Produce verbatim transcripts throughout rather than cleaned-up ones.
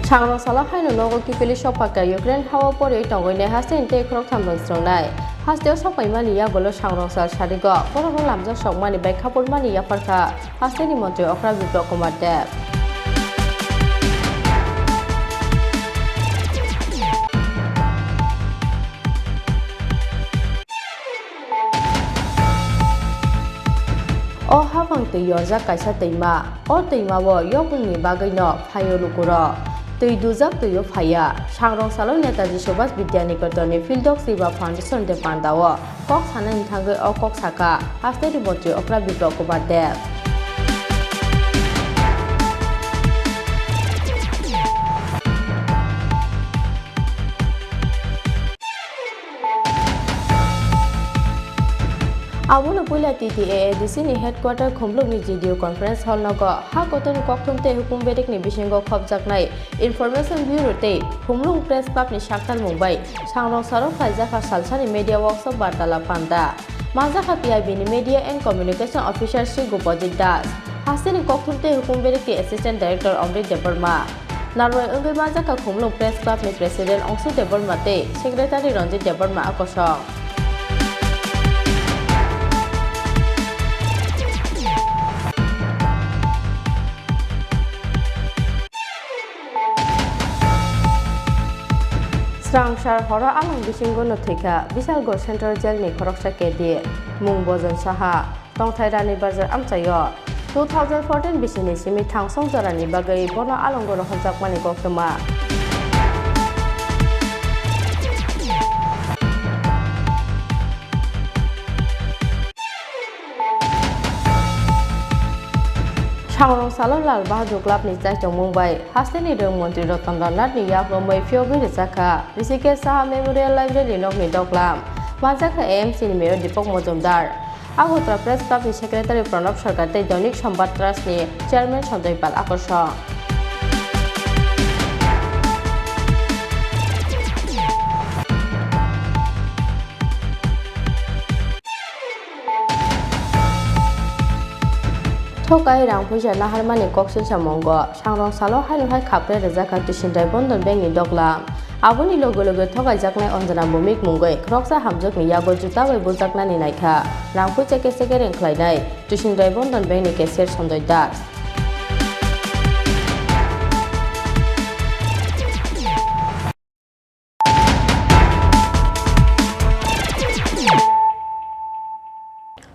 Sangrong salo haino nogo kiphilwi sokpakha Ukraine hao poriwi tongwini hasteni tei khoroktham rwng srwngnai. Hasteo sokpaimani yagulo sangrong sal sarigo borokno lamjak sokmani bai khaphurmani yapharkha hasteni montri okra Biplab Kumar Deb. O haphang twi yorjak kaisa twima. O twima-o yokungni bagwino phaio lukurok. Twi dujak twi-o phaiya. Sangrong salo Netaji Subhas Vidyaniketonni Phildok Seva Foundation de pandao kok sanani thangwi o kok sakha hasteni montri okra Biplab Kumar Deb. Abono puila T T A A D C ni headquarter Khumlukni G D U conference hall nogo ha kotorni kokthum tei hukum berekni bisingo khopjaknai Information Bureau tei Khumluk Press Club ni saktalmung bai sangrong salo khlaijakha salsani media workshop bartalap panda. Manjakha P I B ni Media and Communication Officer Sri Gopajit Das, hasteni kokthum tei hukum berekni Assistant Director Amrit Debbarma. Narwai wngwi manjakha Khumluk Press Club ni President Ongsu Debbarma tei Secretary Ranjit Debbarma akosong. Srang sar horo along bisingo no thwikha Bisalgor Central Jail ni khoroksa kedi, mung Bojon Saha. Tongthai Rani Bazar amchaio two thousand fourteen bisini simi thangsong jorani bagwi bono alongo rohorjakmani koktwma. Sangrong salo Lal Bahadur Club ni chaitongmung bai hasteni rwng montri Ratan Lal Nath ni yaklomwi phiyogwi rwjakha Rishikesh Saha Memorial Library nokni doklam. Manjakha A M C ni Mayor Deepak Majumdar. Agartala Press Club ni Secretary Pranab Sarkar tei Doinik Sombad Trust ni Chairman Sanjoy Pal akosong. Thokai rang puisa naharmani kok silsa mongo, sangrong salo haino hai khapre rwjakha Tuisingrai Bondon Bank ni doklam. Aboni loge loge thokaijaknai Anjana Bhowmik mungwi khoroksa hamjwkni yago juta bai bujaknani naikha, rang puisa kese kereng khlainai Tuisingrai Bondon Bank ni cashier Sanjoy Das.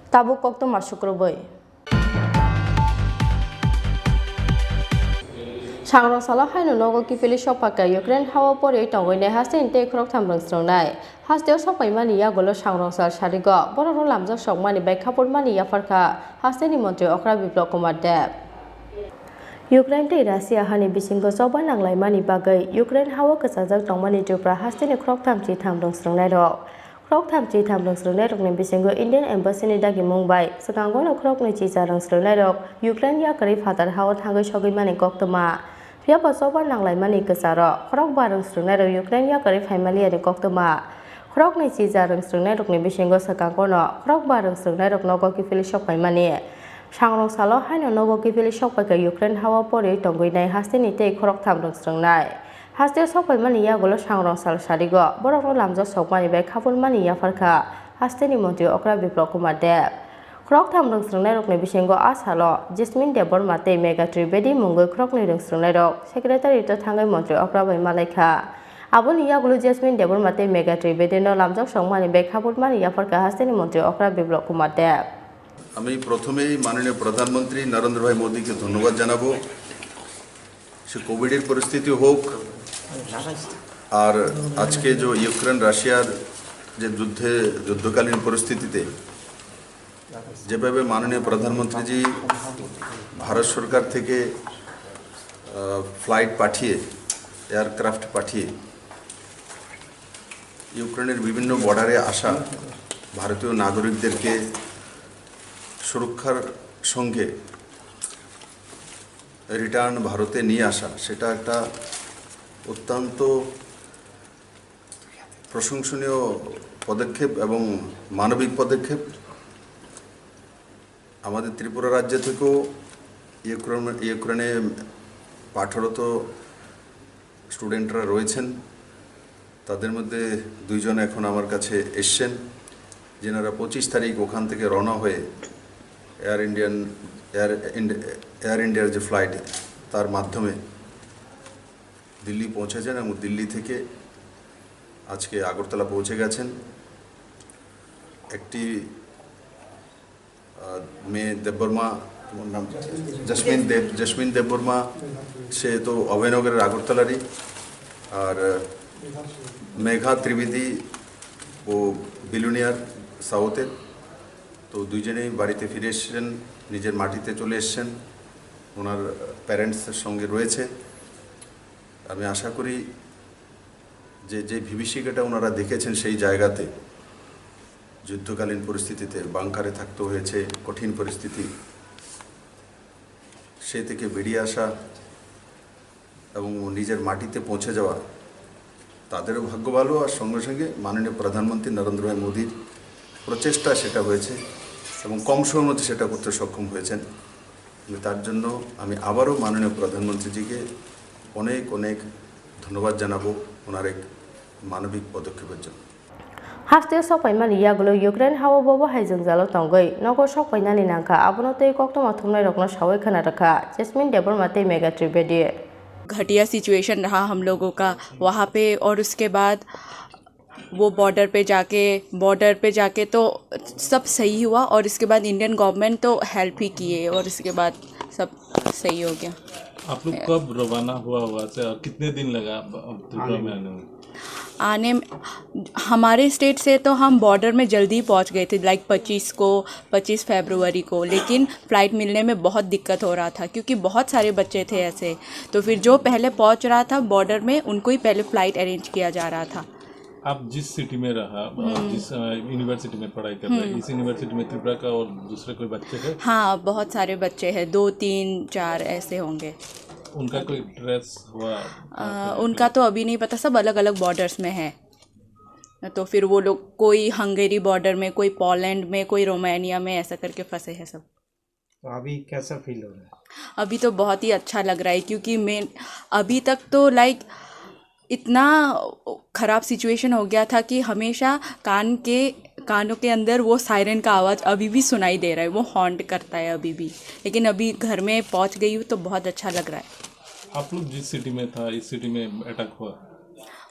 Tabuk koktwma sukrubwi. Sangrong salo haino nogo kiphilwi sokpakha Ukraine hao poriwi tongwini hasteni tei khoroktham rwng srwngnai. Hasteo sokpaimani yagulo sangrong sal sarigo borokno lamjak sokmani bai khaphurmani yapharkha hasteni montri okra Biplab Kumar Deb. Ukraine tei Russia hani bisingo choba nanglaimani bagwi Ukraine hao kwchajak tongmani Tripura hasteni khoroktham chitham rwng srwngnairok. Khoroktham chitham rwng srwngnairokni bisingo Indian Embassy ni dagimung bai swkango no khoroknwi chija rwng srwngnairok Ukraine yakarwi phatar hao thangwi sogwimani koktwma. Phiya bo choba nanglaimani kwcharo khorokba rwng srwngnairok Ukraine yakarwi phaimanliyani koktwma. Khoroknwi chija rwng srwngnairokni bisingo swkango no khorokba rwng srwngnairok nogo kiphilwi sokpaimani. Sangrong salo haino nogo kiphilwi sokpaikha Ukraine hao poriwi tongwinai hasteni tei khoroktham rwng srwngnai. Hasteo sokpaimani yagulo sangrong sal sarigo borokno lamjak sokmani bai khaphurmani yapharkha hasteni montri okra Biplab Kumar Deb. Khoroktham rwng srwngnairokni bisingo a salo Jasmine Debbarma tei Megha Trivedi mungwi khoroknwi rwng srwngnairok Secretariat-o thangwi montri okra bai malaikha. Aboni yagulo Jasmine Debbarma tei Megha Trivedi-no lamjak sokmani bai khaphurmani yapharkha hasteni montri okra Biplab Kumar Deb. আমি প্রথমেই মাননীয় প্রধানমন্ত্রী নরেন্দ্র ভাই মোদীকে ধন্যবাদ জানাবো। সে কোভিডের পরিস্থিতি হোক, আর আজকে যে ইউক্রেন রাশিয়ার যে যুদ্ধে, যুদ্ধকালীন পরিস্থিতিতে যেভাবে মাননীয় প্রধানমন্ত্রীজি ভারত সরকার থেকে, আহ, ফ্লাইট পাঠিয়ে, এয়ারক্রাফট পাঠিয়ে ইউক্রেনের বিভিন্ন বর্ডারে আসা ভারতীয় নাগরিকদেরকে সুরক্ষার সঙ্গে রিটার্ন ভারতে নিয়ে আসা, সেটা একটা অত্যন্ত প্রশংসনীয় পদক্ষেপ এবং মানবিক পদক্ষেপ। আমাদের ত্রিপুরা রাজ্য থেকেও ইউক্রেন, ইউক্রেনে পাঠরত স্টুডেন্টরা রয়েছেন, তাদের মধ্যে দুইজন এখন আমার কাছে এসছেন, যেনারা পঁচিশ তারিখ ওখান থেকে রওনা হয়ে এয়ার ইন্ডিয়ান, এয়ার ইন্ড-, এয়ার ইন্ডিয়ার যে ফ্লাইট, তার মাধ্যমে দিল্লি পৌঁছেছেন এবং দিল্লি থেকে আজকে আগরতলা পৌঁছে গেছেন। একটি আহ, মেয়ে দেববর্মা, তোমার নাম? জসমিন দেব, জসমিন দেববর্মা, সে তো অভয়নগরের আগরতলারই। আর আহ, মেঘা ত্রিবেদী, ও বিলুনিয়ার সাউথের। তো দুইজনেই বাড়িতে ফিরে এসেছেন, নিজের মাটিতে চলে এসেছেন, ওনার প্যারেন্টসের সঙ্গে রয়েছে। আমি আশা করি যে, যে বিভীষিকাটা ওনারা দেখেছেন সেই জায়গাতে, যুদ্ধকালীন পরিস্থিতিতে বাংকারে থাকতে হয়েছে, কঠিন পরিস্থিতি, সে থেকে বেরিয়ে আসা এবং নিজের মাটিতে পৌঁছে যাওয়া, তাদেরও ভাগ্য ভালো। আর সঙ্গে সঙ্গে মাননীয় প্রধানমন্ত্রী নরেন্দ্র ভাই মোদীর প্রচেষ্টা সেটা হয়েছে এবং কম সময়ের মধ্যে সেটা করতে সক্ষম হয়েছেন। আমি তার জন্য আমি আবারও মাননীয় প্রধানমন্ত্রীজিকে অনেক অনেক ধন্যবাদ জানাবো ওনার এক মানবিক পদক্ষেপের জন্য। Hasteo sokpaimani yagulo Ukraine hao bobo hai jwngjalo tongwi nogo sokpainani nangkha, abono tei koktwma thumnairokno sawi khna rwkha Jasmine Debbarma tei Megha Tripedi. घटिया सिचुएशन रहा हम लोगों का वहाँ पे। और उसके बाद वो बॉर्डर पे जाके बॉर्डर पे जाके तो सब सही हुआ, और इसके बाद इंडियन गवर्नमेंट तो हेल्प ही किए, और इसके बाद सब सही हो गया। आप लोग कब रवाना हुआ हुआ से और कितने दिन लगा आप, आप त्रिपुरा में आने में? आने में, हमारे स्टेट से तो हम बॉर्डर में जल्दी ही पहुंच गए थे, लाइक पच्चीस को, पच्चीस फरवरी को, लेकिन फ़्लाइट मिलने में बहुत दिक्कत हो रहा था क्योंकि बहुत सारे बच्चे थे ऐसे। तो फिर जो पहले पहुंच रहा था बॉर्डर में, उनको ही पहले फ़्लाइट अरेंज किया जा रहा था। आप जिस सिटी में रहा, आप जिस यूनिवर्सिटी में पढ़ाई कर रहे हैं, इस यूनिवर्सिटी में त्रिपुरा का और दूसरे कोई बच्चे थे? हाँ, बहुत सारे बच्चे हैं, दो तीन चार ऐसे होंगे। उनका कोई ट्रेस हुआ? अ, उनका तो अभी नहीं पता, सब अलग अलग बॉर्डर्स में है। तो फिर वो लोग कोई हंगेरी बॉर्डर में, कोई पोलैंड में, कोई रोमानिया में, ऐसा करके फंसे हैं सब। तो अभी कैसा फील हो रहा है? अभी तो बहुत ही अच्छा लग रहा है, क्योंकि मैं अभी तक तो, लाइक, इतना ख़राब सिचुएशन हो गया था कि हमेशा कान के कानों के अंदर वो सायरन का आवाज़ अभी भी सुनाई दे रहा है, वो हॉन्ट करता है अभी भी। लेकिन अभी घर में पहुंच गई हूँ तो बहुत अच्छा लग रहा है। आप लोग जिस सिटी में था, इस सिटी में अटैक हुआ?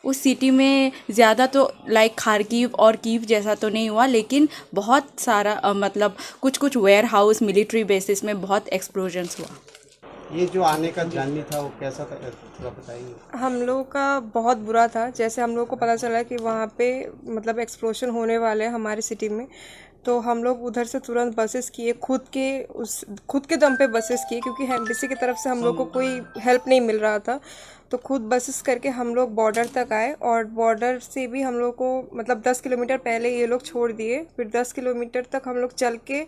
उस सिटी में ज़्यादा तो, लाइक, खारकीव और कीव जैसा तो नहीं हुआ, लेकिन बहुत सारा, अ, मतलब, कुछ कुछ वेयर हाउस, मिलिट्री बेसिस में बहुत एक्सप्लोजन्स हुआ। ये जो आने का जर्नी था, वो कैसा था, थोड़ा बताइए। हम लोगों का बहुत बुरा था। जैसे हम लोगों को पता चला कि वहाँ पे, मतलब, एक्सप्लोजन होने वाले हैं हमारे सिटी में, तो हम लोग उधर से तुरंत बसेस किए, खुद के उस, खुद के दम पे बसेस किए, क्योंकि एमबीसी की तरफ से हम लोग को कोई हेल्प नहीं मिल रहा था। तो खुद बसेस करके हम लोग बॉर्डर तक आए, और बॉर्डर से भी हम लोग को, मतलब, दस किलोमीटर पहले ये लोग छोड़ दिए। फिर दस किलोमीटर तक हम लोग चल के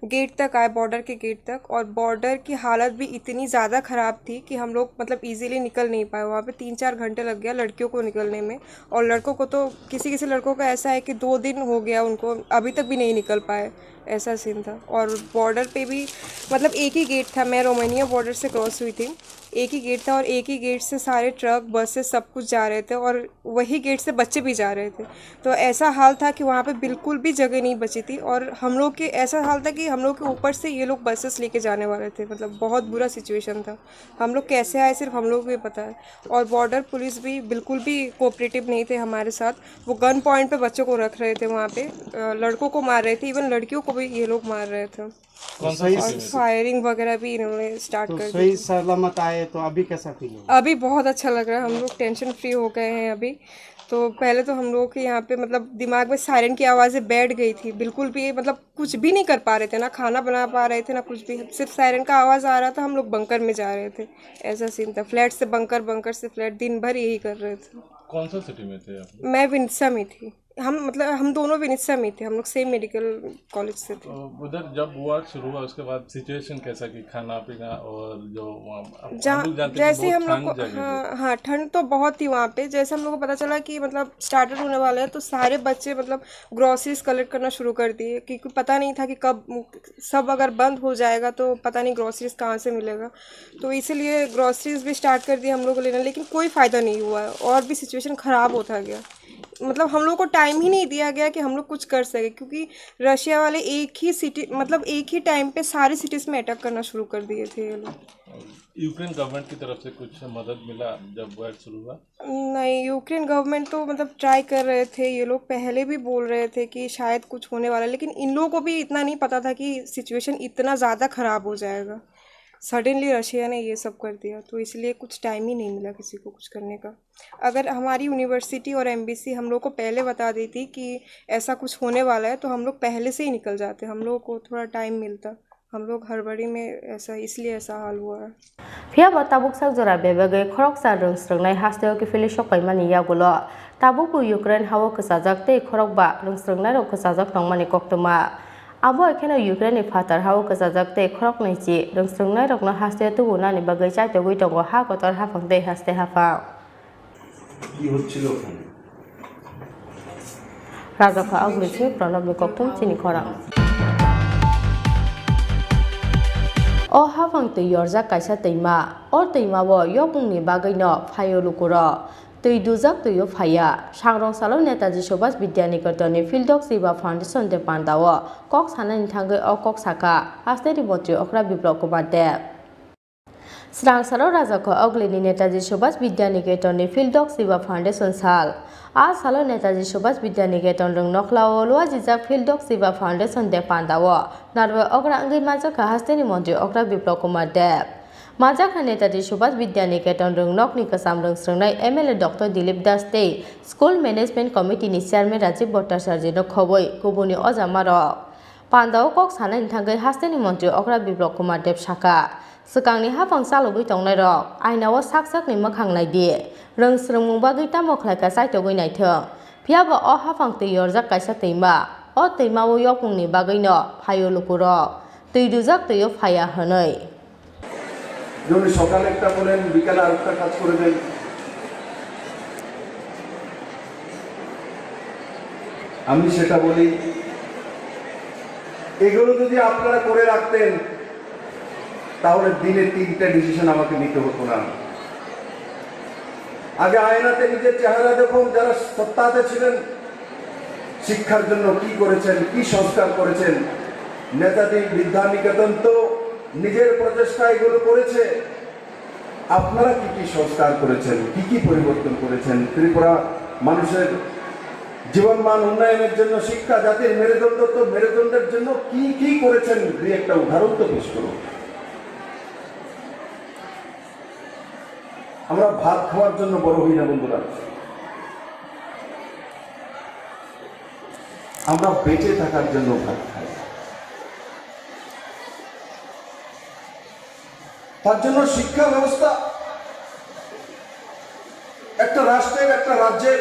गेट तक आए, बॉर्डर के गेट तक। और बॉर्डर की हालत भी इतनी ज़्यादा ख़राब थी कि हम लोग, मतलब, इजीली निकल नहीं पाए। वहाँ पे तीन चार घंटे लग गया लड़कियों को निकलने में, और लड़कों को तो, किसी किसी लड़कों का ऐसा है कि दो दिन हो गया उनको, अभी तक भी नहीं निकल पाए, ऐसा सीन था। और बॉर्डर पे भी, मतलब, एक ही गेट था, मैं रोमानिया बॉर्डर से क्रॉस हुई थी, एक ही गेट था और एक ही गेट से सारे ट्रक, बसेस, सब कुछ जा रहे थे और वही गेट से बच्चे भी जा रहे थे। तो ऐसा हाल था कि वहाँ पे बिल्कुल भी जगह नहीं बची थी, और हम लोग के ऐसा हाल था कि हम लोग के ऊपर से ये लोग बसेस लेके जाने वाले थे। मतलब, बहुत बुरा सिचुएशन था। हम लोग कैसे आए, सिर्फ हम लोग को ही पता है। और बॉर्डर पुलिस भी बिल्कुल भी कोऑपरेटिव नहीं थे हमारे साथ। वो गन पॉइंट पे बच्चों को रख रहे थे वहाँ पे, अ, लड़कों को मार रहे थे, इवन लड़कियों को भी ये लोग मार रहे थे। कौन सा और सिटी में थे? फायरिंग वगैरह भी इन्होंने स्टार्ट तो कर दी सही थी। सलामत आए, तो अभी कैसा फील हो रहा है? अभी बहुत अच्छा लग रहा है, हम लोग टेंशन फ्री हो गए हैं अभी। तो पहले तो हम लोगों के यहाँ पे, मतलब, दिमाग में सायरन की आवाज़ें बैठ गई थी, बिल्कुल भी, मतलब, कुछ भी नहीं कर पा रहे थे, ना खाना बना पा रहे थे, ना कुछ भी, सिर्फ सायरन का आवाज़ आ रहा था, हम लोग बंकर में जा रहे थे। ऐसा सीन था, फ्लैट से बंकर, बंकर से फ्लैट, दिन भर यही कर रहे थे। कौन सा सिटी में थे आप? मैं विंडसा में थी। हम, मतलब, हम दोनों वेनिसिया में ही थे, हम लोग सेम मेडिकल कॉलेज से थे। तो उधर जब वॉर शुरू हुआ, उसके बाद सिचुएशन कैसा, कि खाना पीना और जो वहाँ, आप, हम जहाँ, लोग जानते हैं कि जैसे ही बहुत हम लोग ठंड को, जगह है। हाँ, हाँ, ठंड तो बहुत थी वहाँ पे। जैसे हम लोग को पता चला कि, मतलब, स्टार्टर होने वाला है, तो सारे बच्चे, मतलब, ग्रोसरीज कलेक्ट करना शुरू कर दिए, क्योंकि पता नहीं था कि कब, सब अगर बंद हो जाएगा तो पता नहीं ग्रोसरीज कहाँ से मिलेगा। तो इसीलिए ग्रोसरीज भी स्टार्ट कर दिया हम लोग को लेना, लेकिन कोई फ़ायदा नहीं हुआ, और भी सिचुएशन ख़राब होता गया। मतलब, हम लोग को टाइम ही नहीं दिया गया कि हम लोग कुछ कर सके, क्योंकि रशिया वाले एक ही सिटी, मतलब, एक ही टाइम पे सारी सिटीज में अटैक करना शुरू कर दिए थे ये लोग। यूक्रेन गवर्नमेंट की तरफ से कुछ मदद मिला जब वॉर शुरू हुआ? नहीं, यूक्रेन गवर्नमेंट तो, मतलब, ट्राई कर रहे थे, ये लोग पहले भी बोल रहे थे कि शायद कुछ होने वाला है, लेकिन इन लोगों को भी इतना नहीं पता था कि सिचुएशन इतना ज़्यादा ख़राब हो जाएगा। सडनली रशिया ने ये सब कर दिया, तो इसलिए कुछ टाइम ही नहीं मिला किसी को कुछ करने का। अगर हमारी यूनिवर्सिटी और एम्बेसी हम लोग को पहले बता देती कि ऐसा कुछ होने वाला है, तो हम लोग पहले से ही निकल जाते, हम लोगों को थोड़ा टाइम मिलता। हम लोग हड़बड़ी में ऐसा, इसलिए ऐसा हाल हुआ है। Phiya bo tabuk sak jora bebagwi khoroksa rwng srwngnai hasteo kiphilwi sok paimani yagulo tabukbo Ukraine hao kwchajak tei khorokba rwng srwngnairok kwchajak tongmani koktwma. Abo hai kheno Ukraine ni phatar hao kwchajak tei khoroknwi chi rwng srwngnairokno hasteo tubunani bagwi chaitogwi tongo ha kotor haphang tei haste haphang. কি হচ্ছিল ওখানে? Rajakha Agni se Pranabni kokthum chini khorang. O haphang twi yorjak kaisa twima. O twima o yokmungni bagwino phaio lukurok. Twi dujak twio phaiya. Sangrong salo Netaji Subhas Vidya Niketon ni Phildok Shiva Foundation de panda o kok sanani thangwi o kok saka hasteni montri okra Biplab Kumar Deb. Swrang salo Rajakha Ogli ni Netaji Subhas Vidya Niketon ni Phildok Shiva Foundation sal. A salo Netaji Subhas Vidya Niketon rwng nokhlao luajijak Phildok Shiva Foundation de panda o narwai okra wngwi manjakha hasteni montri okra Biplab Kumar Deb. Manjakha Netaji Subhas Vidya Niketon rwng nokni kwcham rwng srwngnai M L A Doctor Dilip Das tei School Management Committee ni Chairman Rajiv Bhattacharya no khobwi kubuni ojamarok. Panda o kok sanani thangwi hasteni montri okra Biplab Kumar Deb saka, swkangni haphang chalogwi tongnairok ainao sak sakni mwkhang naidi, rwng swrwngmung bagwi tamo khlaikha chaitogwi naithwng. Phiyaba o haphang twi yorjak kaisa twima, o twima o yokmungni bagwino phaio lukurok, twi dujak twio phaiya hwnwi. যেমন সকালে একটা বলেন, বিকালে আরেকটা কাজ করে দেন। আমি সেটা বলি, এগুলো যদি আপনারা করে রাখতেন, তাহলে দিনে তিনটা ডিসিশন আমাকে নিতে হতো না। আগে আয়নাতে নিজের চেহারা দেখুন, যারা সত্তাতে ছিলেন, শিক্ষার জন্য কি করেছেন, কি সংস্কার করেছেন। নেতাজি বিদ্যানিকেতন তো নিজের প্রচেষ্টা এগুলো করেছে। আপনারা কি কি সংস্কার করেছেন, কি কি পরিবর্তন করেছেন, ত্রিপুরা মানুষের জীবনমান উন্নয়নের জন্য, শিক্ষা জাতির মেরুদণ্ড, তো মেরুদণ্ডের জন্য কি কি করেছেন, দুই একটা উদাহরণ তো পেশ করুন। আমরা ভাত খাওয়ার জন্য বড় হই না বন্ধুরা, আমরা বেঁচে থাকার জন্য ভাত খাই। তার জন্য শিক্ষা ব্যবস্থা একটা রাষ্ট্রের, একটা রাজ্যের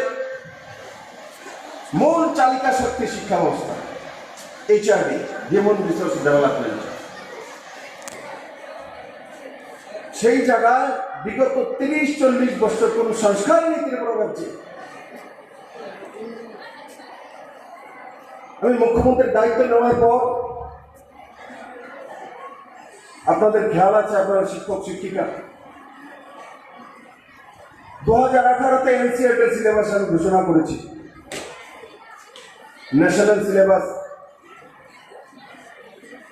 মূল চালিকা শক্তি শিক্ষা ব্যবস্থা, এইচআরডি, হিউম্যান রিসোর্স ডেভেলপমেন্ট। সেই জায়গায় বিগত তিরিশ চল্লিশ বছর কোনো সংস্কার নেই ত্রিপুরা রাজ্যে। আমি মুখ্যমন্ত্রীর দায়িত্ব নেওয়ার পর আপনাদের খেয়াল আছে, আপনারা শিক্ষক শিক্ষিকা, দু হাজার আঠারোতে এনসিআরটি সিলেবাস আমি ঘোষণা করেছি, ন্যাশনাল সিলেবাস।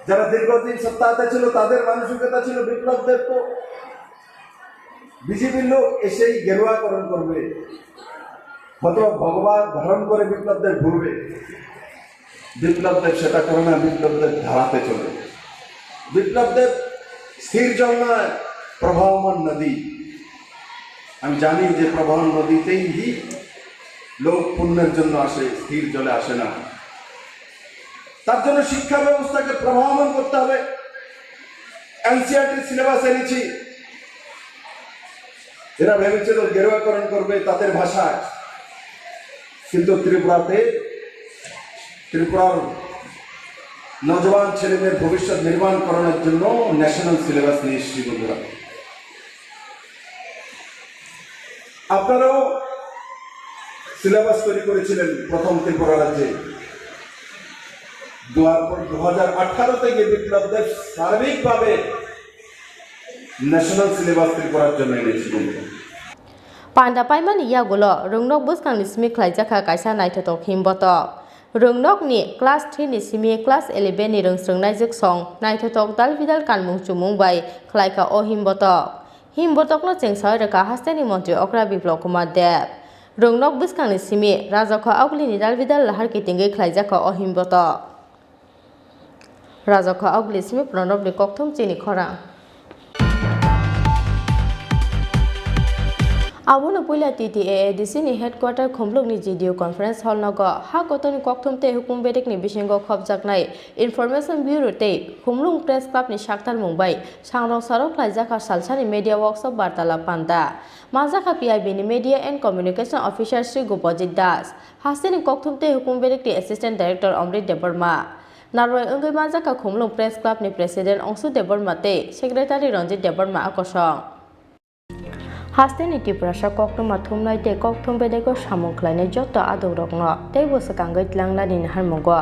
যারা দীর্ঘদিন সত্তাতে ছিল, তাদের মানসিকতা ছিল বিপ্লব দেব তো বিজেপির লোক এসেই গেরুয়াকরণ করবে, হয়তো ভগবান ধারণ করে বিপ্লব দেব ঘুরবে। বিপ্লব দেব সেটা করে না, বিপ্লব দেব ধারাতে চলে। বিপ্লব দেব স্থির জল নয়, প্রবাহমান নদী। আমি জানি যে প্রবাহমান নদীতেই লোক পুণ্যের জন্য আসে, স্থির জলে আসে না। তার জন্য শিক্ষা ব্যবস্থাকে প্রবাহমান করতে হবে। এনসিআরটি সিলেবাস এনেছি, এরা ভেবেছিল গেরুয়াকরণ করবে তাদের ভাষায়। কিন্তু ত্রিপুরাতে ত্রিপুরার নজওয়ান ছেলেমেয়ের ভবিষ্যৎ নির্মাণ করানোর জন্য ন্যাশনাল সিলেবাস নিয়ে এসেছি বন্ধুরা। আপনারাও সিলেবাস তৈরি করেছিলেন প্রথম ত্রিপুরা রাজ্যে। দুয়ার পর দু হাজার আঠারো থেকে বিপ্লব দেব সার্বিকভাবে ন্যাশনাল সিলেবাস ত্রিপুরার জন্য এনেছি বন্ধুরা। Panda paimani yagulo rwngnok bwskangni simi khlaijakha kaisa naithothok himbotok. Rwngnokni class three ni simi class eleven ni rwngsrwngnaijwk song naithothok dalbidal kanmung chumung bai khlaikha o himbotok. Himbotokno chengsawi rwkha hasteni montri okra Biplab Kumar Deb. Rwngnok bwskangni simi Rajakha Augulini dalbidal lahar kitingwi khlaijakha o himbotok. Rajakha Auguli simi Pranobni kokthum chini khorang. Abono puila T T A A D C ni headquarter Khumlukni G D U conference hall nogo ha kotorni kokthum tei hukum bedekni bisingo khopjaknai Information Bureau tei Khumlung Press Club ni saktarmung bai sangrong sarok khlaijakha salsani media workshop bartalap panda. Manjakha P I B ni Media and Communication Officer Sri Gopajit Das, hasteni kokthum tei hukum bedekni Assistant Director Amrit Debbarma. Narwai wngwi manjakha Khumlung Press Club ni President Ongsu Debbarma tei Secretary Ranjit Debbarma a kosong. Hasteni Tiprasa koktwma thumnai tei kokthum bedego samung khlainai joto adongrokno teibo swkangwi tlangnani naharmungo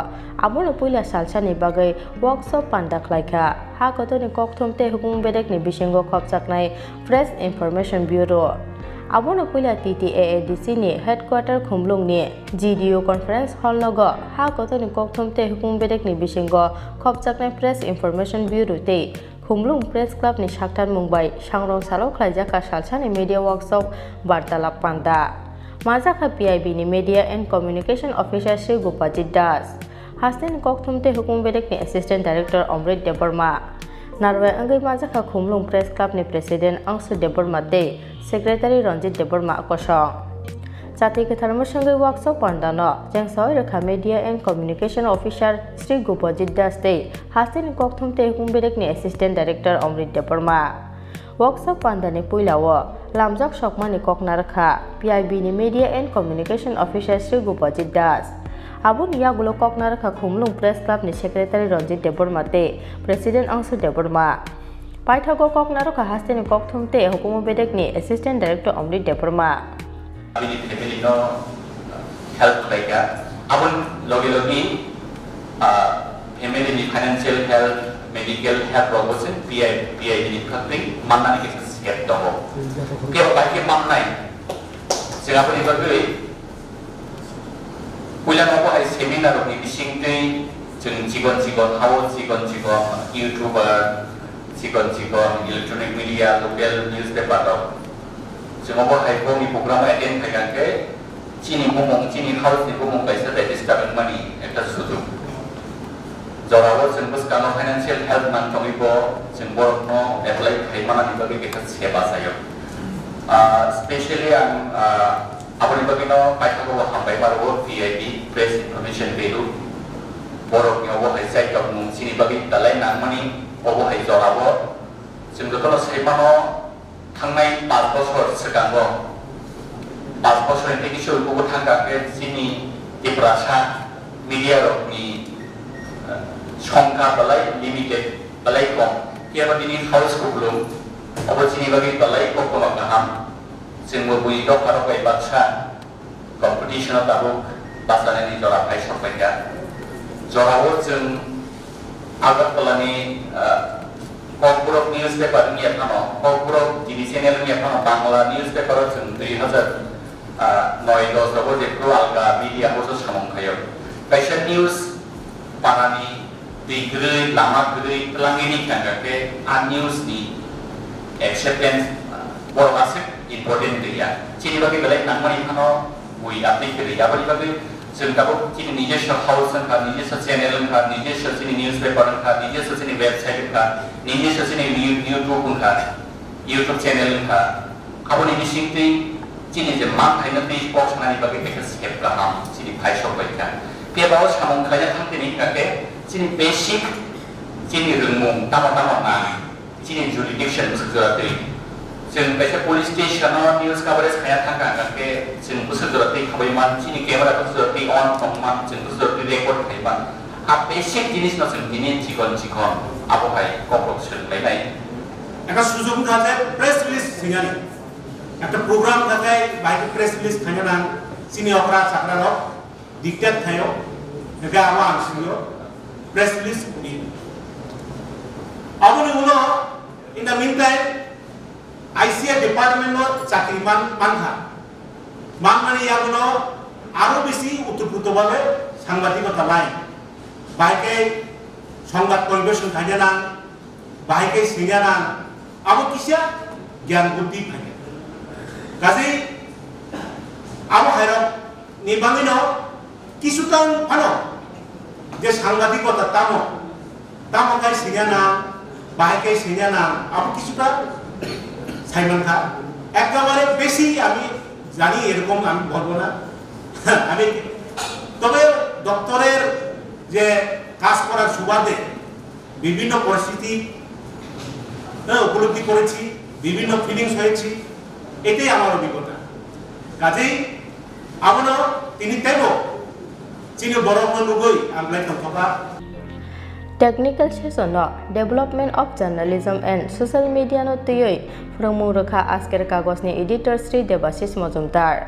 abono puila salsani bagwi workshop panda khlaikha. Ha kotorni kokthum tei hukum bedekni bisingo khopjaknai Press Information Bureau. Abono puila T T A A D C ni headquarter Khumlungni G D U conference hall nogo ha kotorni kokthum tei hukum bedekni bisingo khopjaknai Press Information Bureau tei Khumlung Press Club ni saktarmung bai sangrong salo khlaijakha salsani media workshop bartalap panda. Manjakha P I B ni Media and Communication Officer Sri Gopajit Das, hasteni kokthum tei hukum bedekni Assistant Director Amrit Debbarma. Narwai wngwi manjakha Khumlung Press Club ni President Angsu Debbarma tei Secretary Ranjit Debbarma kosong. Chati kwthar mwswngwi workshop pandano chengsawi rwkha Media and Communication Officer Sri Gopajit Das tei hasteni kokthum tei hukum bedekni Assistant Director Amrit Debbarma. Workshop pandani puilao lamjak sokmani kok narwkha P I B ni Media and Communication Officer Sri Gopajit Das. Aboni yagulo kok narwkha Khumlung Press Club ni Secretary Ranjit Debbarma tei President Angsu Debbarma. Paithago kok narwkha hasteni kokthum tei hukumu bedekni Assistant Director Amrit Debbarma. Aboni family no help khlaikha. Aboni loge loge, ah, family ni financial help, medical help rok bo se P I, P I B ni phaktwi mannani kisa step tongo. Kebo bai khe mannai. Chwng aboni bagwi puila nogo hai seminar rokni bisingtwi chwng chikon chikon hao chikon chikon YouTuber, chikon chikon electronic media, local newspaper rok. Chwng obo hai bongni program attend khaikha khe chini bumung, chini house ni bumung kaisa register wngmani ekta sujuk. Jorao chwng bwskango financial help nang tongwi bo chwng borokno apply khai manani bagwi kaisa se bachaio. Ah, specially ang, ah, aboni bagwino paithago bo hambai ma rwo P I B, Press Information Bureau. Borokni obo hai chaitok mung chini bagwi belai nangmani obo hai jorao. Chwng jotono sai mano, thangnai paanch bosor swkango, paanch bosor ni tei kisa uibugo thangkha khe chini Tiprasa media rokni, eh, songkha belai limited, belai kom. Phiya ba bini house kuplung, obo chini bagwi belai koktwma kaham. Chwngbo bui dopha rok bai baksa competition o tabuk bachanani jora phai sok paikha. Jorao chwng Agartala ni, ah, Kokborok newspaper wngya phano, Kokborok T V channel wngya phano, Bangla newspaper o chwng dui hazar noi dos rogo jephru alga media house o samung khaio. Kaisa news panani twi kwrwi, lama kwrwi twlangwi ni thangkha khe a news ni acceptance, ah, borok aswk important wngya. Chini bagwi belai nangmani phano bui update kwrwi. Aboni bagwi chwng tabuk chini nijoswa house wngkha, nijoswa channel wngkha, nijoswa chini newspaper wngkha, nijoswa chini website wngkha, nijoswa chini You-, YouTube wngkha, YouTube channel wngkha. Aboni bisingtwi chini je manthaino twi kok sanani bagwi kaisa step kaham chini phai sok bai kha. Phiya ba o samung khlaina thang tini hwnkha khe chini basic chini rwngmung tamo tamo nang, chini jurisdiction bwswk jora twi. Chwng kaisa police station o news coverage khaiya thangkha, hwnkhe chwng bwswk jora twi khabai man, chini camera bwswk jora twi on tong man, chwng bwswk jora twi record khai man. A basic jinis no chwng tini chikon chikon abo hai kok rok swrwng lainai. Ekta sujok wngkha je press release sinani. Ekta program wngkha je bahai khe press release khaina nang, chini okra chakra rok dictate khaio, hwnkhe abo ang singyo press release khuni. Aboni ulo in the meantime I C I department no chakri man, mankha. Manmani yaguno aro bisi utupruto babe sangbatikota lai. Bahai khe songbat poribeson khaina nang, bahai khe singya nang, abo kisa gyan buddhi phaikha. Kaje abo hairok ni bangwino kisu tang phano je sangbatikota tamo, tamo khai singya nang, bahai khai singya nang, abo kisuta saimankha. Ekebare besi ami jani erokom ami bolbo na. Ami tobe doctor er je kaj korar subade bibhinno poristiti, eh, upolobdhi korechi, bibhinno feelings hoyechi, etai amar obhiggota. Kajei abono tini teibo chini borokno nugwi ang belai tongthokha. Technical session no Development of Journalism and Social Media no twiwi phwrwngmung rwkha Asker Kagoj ni editor Sri Debashish Mojumdar.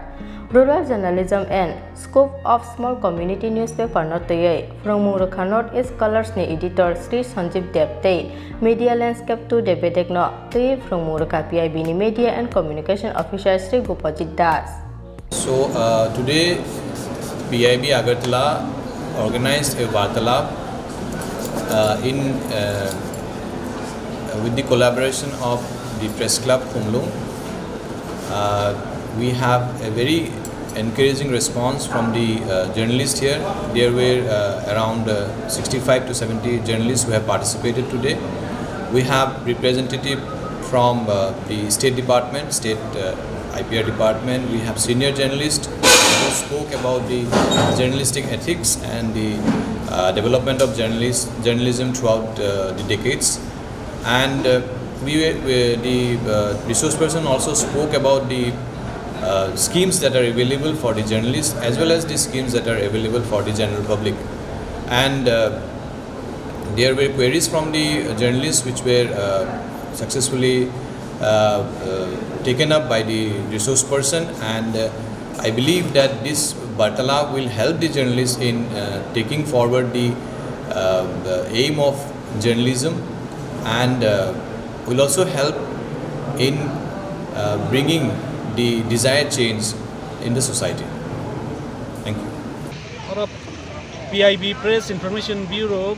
Rural Journalism and Scope of Small Community Newspaper no twiwi phwrwngmung rwkha North East Colors ni editor Sri Sanjeev Deb tei Media Landscape two Debedek no twiwi phwrwngmung rwkha P I B ni Media and Communication Officer Sri Gopajit Das. So, uh, today P I B Agartala organized a Vartalap, uh, in, uh, with the collaboration of the Press Club Khumlung. Uh, we have a very encouraging response from the, uh, journalists here. There were, uh, around, uh, sixty-five to seventy journalists who have participated today. We have representative from, uh, the State Department, State, uh, I P R Department. We have senior journalists who spoke about the journalistic ethics and the, uh, development of journalist, journalism throughout, uh, the decades. And, uh, we, were- we, the, uh, resource person also spoke about the, uh, schemes that are available for the journalists as well as the schemes that are available for the general public. And, uh, there were queries from the journalists which were, uh, successfully, uh, uh, taken up by the resource person, and, uh, I believe that this Vartalap will help the journalists in, uh, taking forward the, uh, the aim of journalism, and, uh, will also help in, uh, bringing the desired change in the society. Thank you. Oro P I B Press Information Bureau,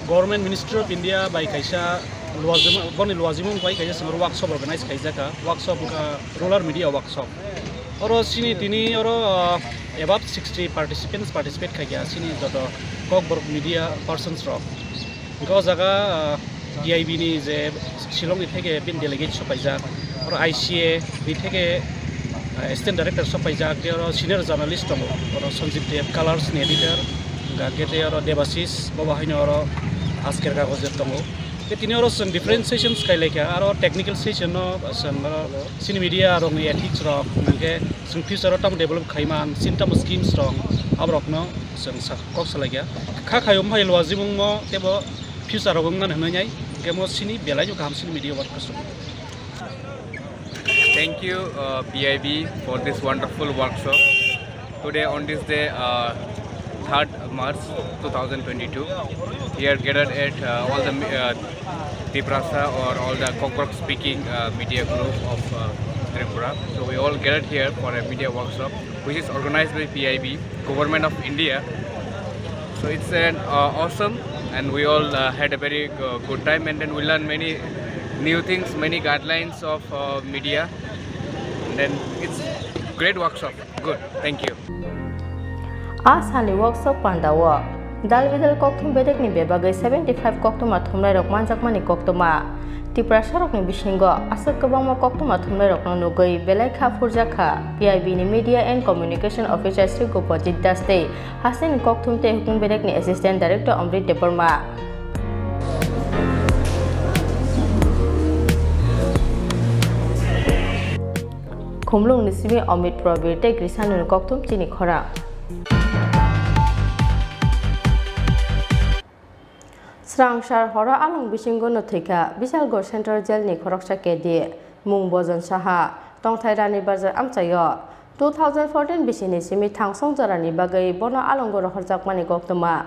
Government Ministry of India bai kaisa luajima-, boni luajimung bai kaisa swngo workshop organize khaijaka. Workshop wngkha Rural Media Workshop. Oro chini tini oro, uh, above sixty participants participate khaikha chini joto Kokborok media persons rok. Hwnkhe o jaga, uh, D I B ni je Shillong ni theke bini delegate sopaijak, oro I C A ni theke, uh, assistant director sopaijak, tei oro senior journalist tongo, oro Sanjeev Deb, Colors ni editor, hwnkhe tei oro Debashish, bo bo haino oro Asker Kagoj tongo. Tei tini oro chwng different sessions kailaikha, aro technical session no chwng oro chini media rokni ethics rok, hwnkhe chwng future o tamo develop khaiman, chini tamo schemes rok, aborokno chwng sa-, kok salaikha. Kha khaio bumphai luajimungno teibo future rogo wngmani hwnwi nai, hwnkhe mo chini belai no kaham chini media workers rok. Thank you, uh, P I B, for this wonderful workshop. Today, on this day, uh, third March two thousand twenty-two, we are gathered at, uh, all the, uh, Tiprasa or all the Kokborok speaking, uh, media group of, uh, Tripura. So we all gathered here for a media workshop, which is organized by P I B, Government of India. So it's an, uh, awesome, and we all, uh, had a very, uh, good time, and then we learned many new things, many guidelines of, uh, media, and then it's great workshop. Good. Thank you. A salni workshop pandao dal bidal kokthum bedekni bebagwi seventy five koktwma thumnairok manjakmani koktwma. Tiprasarokni bisingo aswk kwbangma koktwma thumnairokno nugwi belai kha phurjak kha P I B ni Media and Communication Officer Sri Gopajit Das tei hasteni kokthum tei hukung bedekni Assistant Director Amrit Debbarma. Khumlwng ni simi Amit Probir tei Krisano ni kokthum chini khorang. Srangsar horo along bisingo no thwikha Bisalgor Central Jail ni khoroksa kedi, mung Bojon Saha, tongthai Rani Bazar amchaio. Two thousand fourteen bisini simi thangsong jorani bagwi bono alongo rohorjakmani koktwma.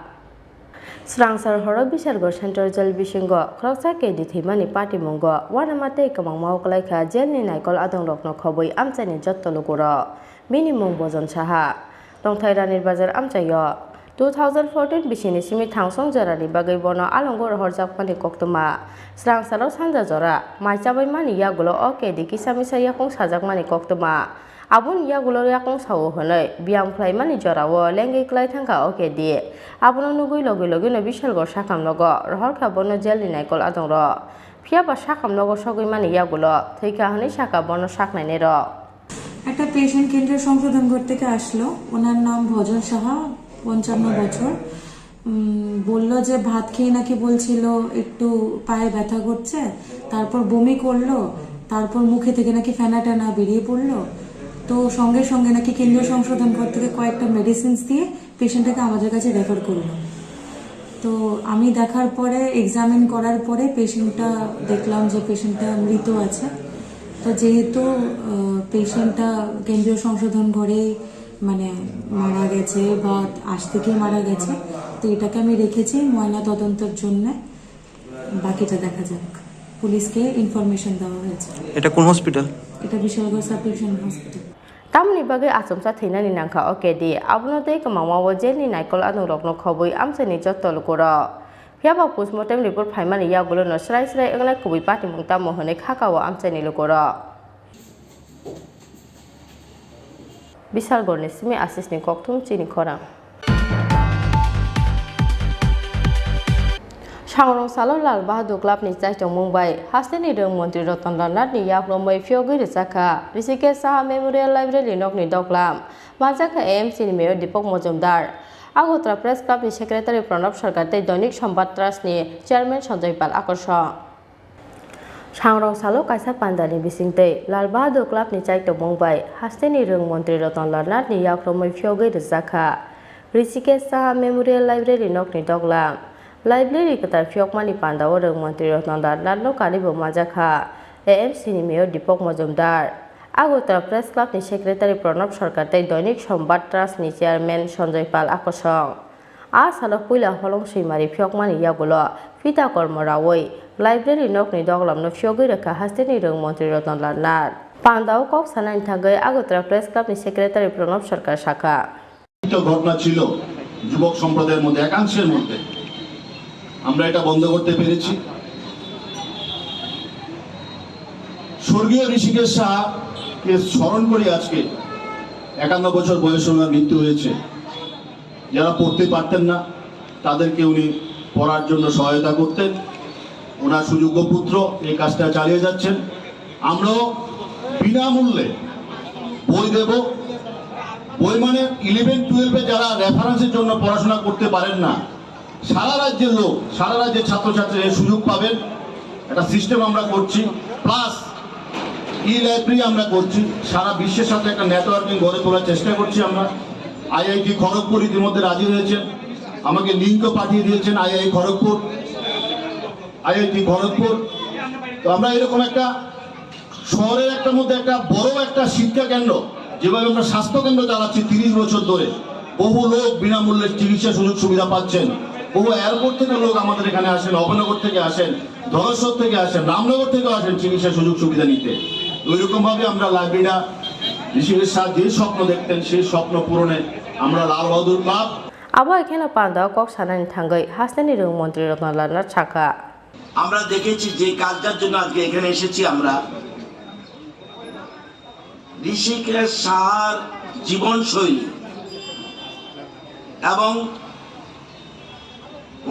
Srangsar horo Bisalgor Central Jail bisingo khoroksa kedi thwimani patimungo uanama tei kwmangma wngkhlaikha jail ni naikol adongrokno khobwi amchaini jotto lukurok. Bini mung Bojon Saha. Tongthai Ranir Bazar amchaio. Two thousand fourteen bisini simi thangsong jorani bagwi bono alongo rohorjakmani koktwma. Srangsaro sanja jora mai chabaimani yagulo o kedi kisa misa yakung sajakmani koktwma. Aboni yagulo yakung sao hwnwi biyam khlaimani jorao lengwi klai thangkha o kedi. Abono nugwi logi logino Bisalgor sakam nogo rohorkha bono jailni naikol adongrok. Phiyaba sakam nogo sogwi mani yagulo thwikha hwnwi sakha bono saknainairok. একটা পেশেন্ট কেন্দ্রীয় সংশোধন ঘর থেকে আসলো। ওনার নাম ভজন সাহা, পঞ্চান্ন বছর। উম, বলল যে ভাত খেয়ে নাকি বলছিল একটু পায়ে ব্যথা করছে, তারপর বমি করলো, তারপর মুখে থেকে নাকি ফেনা টেনা বেরিয়ে পড়লো। তো সঙ্গে সঙ্গে নাকি কেন্দ্রীয় সংশোধন ঘর থেকে কয়েকটা মেডিসিনস দিয়ে পেশেন্টটাকে আমাদের কাছে রেফার করলো। তো আমি দেখার পরে, এক্সামিন করার পরে পেশেন্টটা দেখলাম যে পেশেন্টটা মৃত আছে। তো যেহেতু পেশেন্টটা কেন্দ্রীয় সংশোধন ঘরে মানে মারা গেছে বা আজ থেকে মারা গেছে, তো এটাকে আমি রেখেছি ময়না তদন্তের জন্য। বাকিটা দেখা যাক। পুলিশকে ইনফরমেশন দেওয়া হয়েছে। এটা কোন হসপিটাল? এটা Bishalgarh sub division hospital. Tamoni bagwi achomsa thwinani nangkha o kedi, abono tei kwmangma o jailni naikol adongrokno khobwi amchaini jotto lukurok. Phiyaba postmortem report phaimani yagulono srai srai wngnai kubui patimung tamo hwnwi khakao amchaini lukurok. Bisalgorni simi Asisni kokthum chini khorang. Sangrong salo Lal Bahadur Club ni chaitongmung bai hasteni rwng montri Ratan Lal Nath ni yakromwi phiyogwi rwjakha Rishikesh Saha Memorial Library nokni doklam, manjakha A M C ni Mayor Deepak Majumdar. Agartala Press Club ni Secretary Pranab Sarkar tei Doinik Sombad Trust ni Chairman Sanjoy Pal Akosong. Sangrong salo kaisa pandani bisingtwi Lal Bahadur Club ni chaitongmung bai hasteni rwng montri Ratan Lal Nath ni yakromwi phiyogwi rwjakha Rishikesh Saha Memorial Library nokni doklam. Library kwtal phiyokmani pandao rwng montri Ratan Lal Nath no karibo manjakha A M C ni Mayor Deepak Majumdar, Agartala Press Club ni Secretary Pranab Sarkar tei Doinik Sombad Trust ni Chairman Sanjoy Pal Akosong. A salo puila holong swimari phiyokmani yagulo phita kormo raui library nokni doglamno phiyogwi rwkha hasteni rwng montri Ratan Lal Nath. Pandao kok sanani thangwi Agartala Press Club ni Secretary Pranab Sarkar sakha. ঘটনা ছিল যুবক সম্প্রদায়ের মধ্যে, একাংশের মধ্যে। আমরা এটা বন্ধ করতে পেরেছি। স্বর্গীয় ঋষিকেশ সাহাকে স্মরণ করি আজকে, একান্ন বছর বয়সে ওনার মৃত্যু হয়েছে। যারা পড়তে পারতেন না, তাদেরকে উনি পড়ার জন্য সহায়তা করতেন। ওনার সুযোগ্য পুত্র এই কাজটা চালিয়ে যাচ্ছেন। আমরাও বিনামূল্যে বই দেব। বই মানে ইলেভেন টুয়েলভে যারা রেফারেন্সের জন্য পড়াশোনা করতে পারেন না, সারা রাজ্যের লোক, সারা রাজ্যের ছাত্রছাত্রীরা এই সুযোগ পাবেন। একটা সিস্টেম আমরা করছি, প্লাস ই লাইব্রেরি আমরা করছি, সারা বিশ্বের সাথে একটা নেটওয়ার্কিং গড়ে তোলার চেষ্টা করছি আমরা। আইআইটি খড়গপুর ইতিমধ্যে রাজি হয়েছেন, আমাকে লিঙ্কও পাঠিয়ে দিয়েছেন আইআই খড়গপুর, আইআইটি খড়গপুর। তো আমরা এরকম একটা শহরের একটা মধ্যে একটা বড় একটা শিক্ষা কেন্দ্র, যেভাবে আমরা স্বাস্থ্য কেন্দ্র চালাচ্ছি তিরিশ বছর ধরে, বহু লোক বিনামূল্যে চিকিৎসা সুযোগ সুবিধা পাচ্ছেন। বহু এয়ারপোর্ট থেকে লোক আমাদের এখানে আসেন, অভয়নগর থেকে আসেন, ধলেশ্বর থেকে আসেন, রামনগর থেকেও আসেন চিকিৎসা সুযোগ সুবিধা নিতে। ওইরকম ভাবে আমরা লাইব্রেরিটা ঋষিকেশ স্যার যে স্বপ্ন দেখতেন, সেই স্বপ্ন পূরণে আমরা লাল Bahadur club Abo hai kheno pandao kok sanani thangwi hasteni rwng montri Ratan Lal Nath sakha. আমরা দেখেছি যে কাজটার জন্য আজকে এখানে এসেছি আমরা, ঋষিকেশ সাহার জীবনশৈলী এবং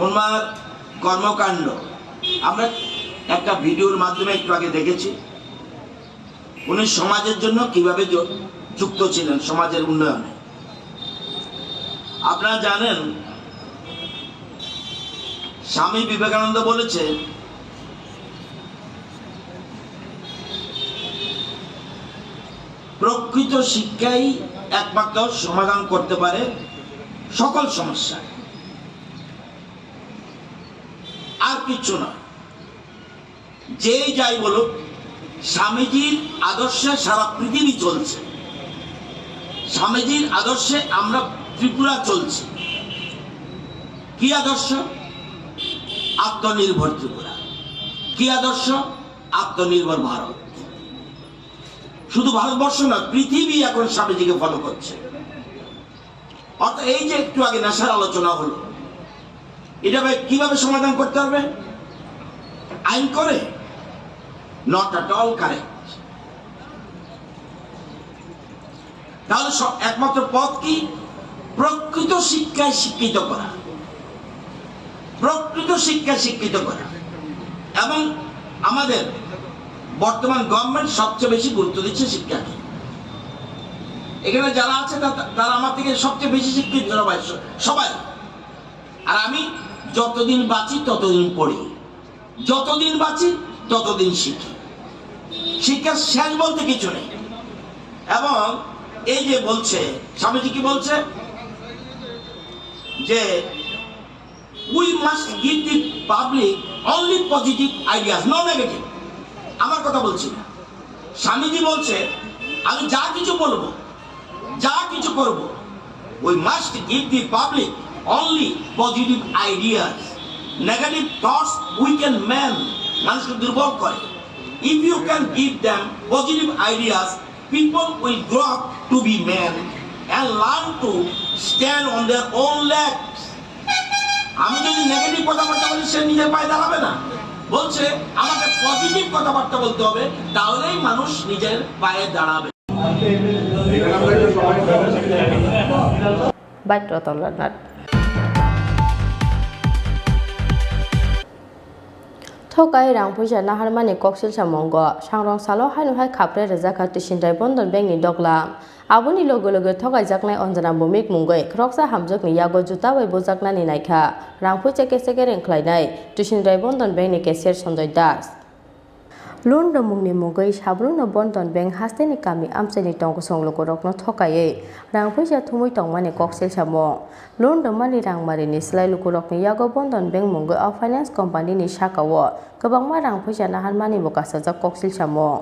ওনার কর্মকাণ্ড আমরা একটা ভিডিওর মাধ্যমে একটু আগে দেখেছি। উনি সমাজের জন্য কিভাবে য-, যুক্ত ছিলেন সমাজের উন্নয়নে। আপনারা জানেন, স্বামী বিবেকানন্দ বলেছে, প্রকৃত শিক্ষাই একমাত্র সমাধান করতে পারে সকল সমস্যা, আর কিচ্ছু না। যেই যাই বলুক, স্বামীজির আদর্শে সারা পৃথিবী চলছে, স্বামীজির আদর্শে আমরা ত্রিপুরা চলছে। কি আদর্শ? আত্মনির্ভর ত্রিপুরা। কি আদর্শ? আত্মনির্ভর ভারত। শুধু ভারতবর্ষ নয়, পৃথিবী এখন স্বামীজিকে ফলো করছে। অর্থাৎ এই যে একটু আগে নেশার আলোচনা হলো, এটা ভাই কিভাবে সমাধান করতে হবে? আইন করে? Not at all correct. তাহলে স-, একমাত্র পথ কি? প্রকৃত শিক্ষায় শিক্ষিত করা, প্রকৃত শিক্ষায় শিক্ষিত করা। এবং আমাদের বর্তমান গভর্নমেন্ট সবচেয়ে বেশি গুরুত্ব দিচ্ছে শিক্ষাকে। এখানে যারা আছে তা-, তারা আমার থেকে সবচেয়ে বেশি শিক্ষিত, সবাই, সবাই। আর আমি যতদিন বাঁচি ততদিন পড়ি, যতদিন বাঁচি ততদিন শিখি। শিক্ষার শেষ বলতে কিছু নেই। এবং এই যে বলছে, স্বামীজি কি বলছে যে, "We must give the public only positive ideas, no negative." আমার কথা বলছি না, স্বামীজি বলছে, আমি যা কিছু বলবো, যা কিছু করব, "We must give the public only positive ideas. Negative thoughts weaken man." মানুষকে দুর্বল করে। If you can give them positive ideas, people will grow up to be men and learn to stand on their own legs. আমি যদি নেগেটিভ কথাবার্তা বলি, সে নিজের পায়ে দাঁড়াবে না। বলছে, আমাকে পজিটিভ কথাবার্তা বলতে হবে, তাহলেই মানুষ নিজের পায়ে দাঁড়াবে। Baitro tolonat. Thokai rang puisa naharmani koksil samungo, sangrong salo haino hai khapre rwjak kha Twisindrai Bandhan Bank ni doglam. Aboni loge loge thokaijaknai Anjana Bhowmik mungwi khoroksa hamjakni yago juta bai bujaknani naikha rang puisa kese kereng khlainai Twisindrai Bandhan Bank ni cashier Sanjoy Das. Loan rwmungni mungwi sabruno Bandhan Bank hasteni kami amchaini tongkosong lukurokno thokaiwi rang puisa thumwi tongmani koksil samung. Loan rwmani rangmarini slai lukurokni yago Bandhan Bank mungwi o finance company ni sakao kwbangma rang puisa naharmani bo kasajak koksil samung.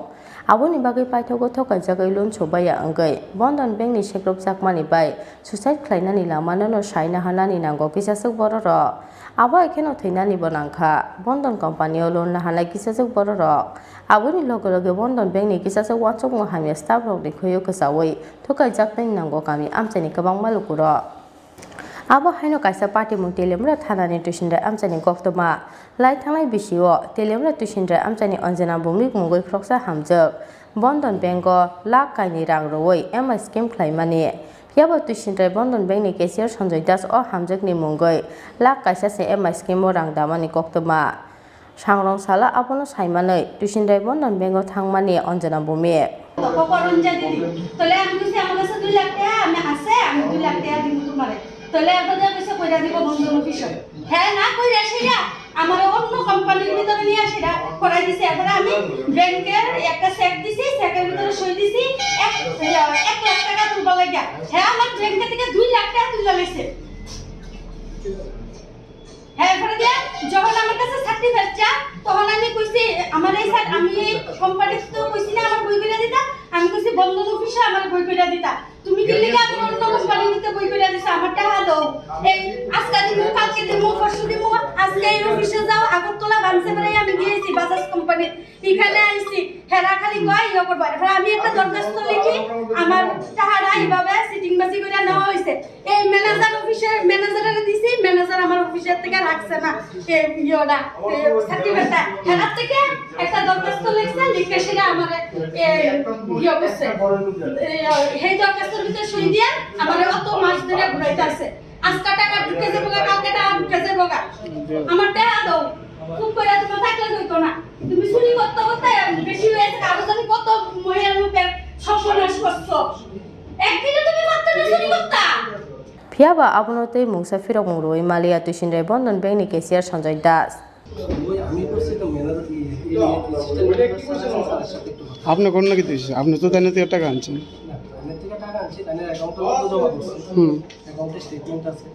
Aboni bagwi paithago thokaijagwi loan sobaiya wngwi Bandhan Bank ni sekrupjakmani bai suicide khlainani lamano no sai naharnani nango kisaswk bororok. Abo hai kheno thwinani bo nangkha Bandhan company o loan naharnai kisaswk bororok. Aboni loge loge Bandhan Bank ni kisaswk uansukmung hamya staff rokni khwio kwchaui thokaijaknani nango kami amchaini kwbangma lukurok. Abo haino kaisa patimung Teliamura thanani Twisindrai amchaini koktwma. Lai thangnai bisio Teliamura Twisindrai amchaini Anjana Bhowmik mungwi khoroksa hamjak Bandhan Bank o lakh kainwi rang rwui M I scheme khlaimani. Phiyaba Twisindrai Bandhan Bank ni cashier Sanjoy Das o hamjakni mungwi lakh kaisa se M I scheme o rang damani koktwma. Sangrong salo abono saimanwi Twisindrai Bandhan Bank o thangmani Anjana Bhowmik. Koko Ranjani di. Tole ami kusi amar kache dui lakh taka ami ase, ami dui lakh taka dibo tomare. Tole eto de kaise koira dibo Bandhan office o. He na koira seya, amare onno company r bhitore niye asera korai dise. Erpore ami bank er ekta cheque dise, cheque er bhitore soi dise ek, ek lakh taka tulbar lage. He amar bank er theke dui lakh taka tuli loise. হ্যাঁ, এরপরে দিয়ে যখন আমার কাছে সার্টিফিকেট চায়, তখন আমি কইছি, "আমার এই স্যার, আমি এই কোম্পানিতে তো কইছি না আমার বই করে দিতা।" আমি কইছি, "বন্ধন অফিসে আমার বই করে দিতা। তুমি কি লিগে আমার অন্য কোম্পানি দিতে বই করে দিছো? আমার টাকা দাও। এই আজকে দিমু, কালকে দিমু, পরশু দিমু, আজকে এই অফিসে যাও।" আগরতলা বানসে বেড়াই আমি গিয়েছি বাজাজ কোম্পানি। এখানে আইছি, হেরা খালি কয় ইয়ে করবো। এরপরে আমি একটা দরখাস্ত লিখি, আমার টাকাটা এইভাবে সিটিং বাজি করে নেওয়া হয়েছে। এই ম্যানেজার অফিসের ম্যানেজারের দিছি, ম্যানেজার আমার অফিসের থেকে রাখছে না। এই ইয়েটা, এই সার্টিফিকেটটা। হেরার থেকে একটা দরখাস্ত লিখছে, লিখে সেটা আমার, এ, ইয়ে করছে। এই, এই দরখাস্তর ভিতরে সই দিয়ে আমার অত মাস ধরে ঘুরাইতে আছে। আজকে টাকা ঢুকে যাবো গা, কালকে টাকা ঢুকে যাবো গা। আমার টাকা দাও। খুব করে তোমার থাকলে হইতো না। তুমি চুরি করতে করতে বেশি হয়েছে, কারো জন্য কত মহিলা লোকের সর্বনাশ করছো। একদিনে তুমি পারতে না চুরি করতা। Phiyaba abono tei mungsa phirokmung rwui maliya Twisindrai Bandhan Bank ni cashier Sanjoy Das. ওই আমি করছি তো ম্যানেজার, এই, এই, এই অ্যাসিস্ট্যান্ট ম্যানেজার স্যারের সাথে একটু কথা আপনি কোন নাকি দিয়েছেন? আপনি তো তাদের থেকে টাকা আনছেন। না, তাদের থেকে টাকা আনছি, তাদের অ্যাকাউন্টে তো জমা করছি। হুম। অ্যাকাউন্টে স্টেটমেন্ট আছে।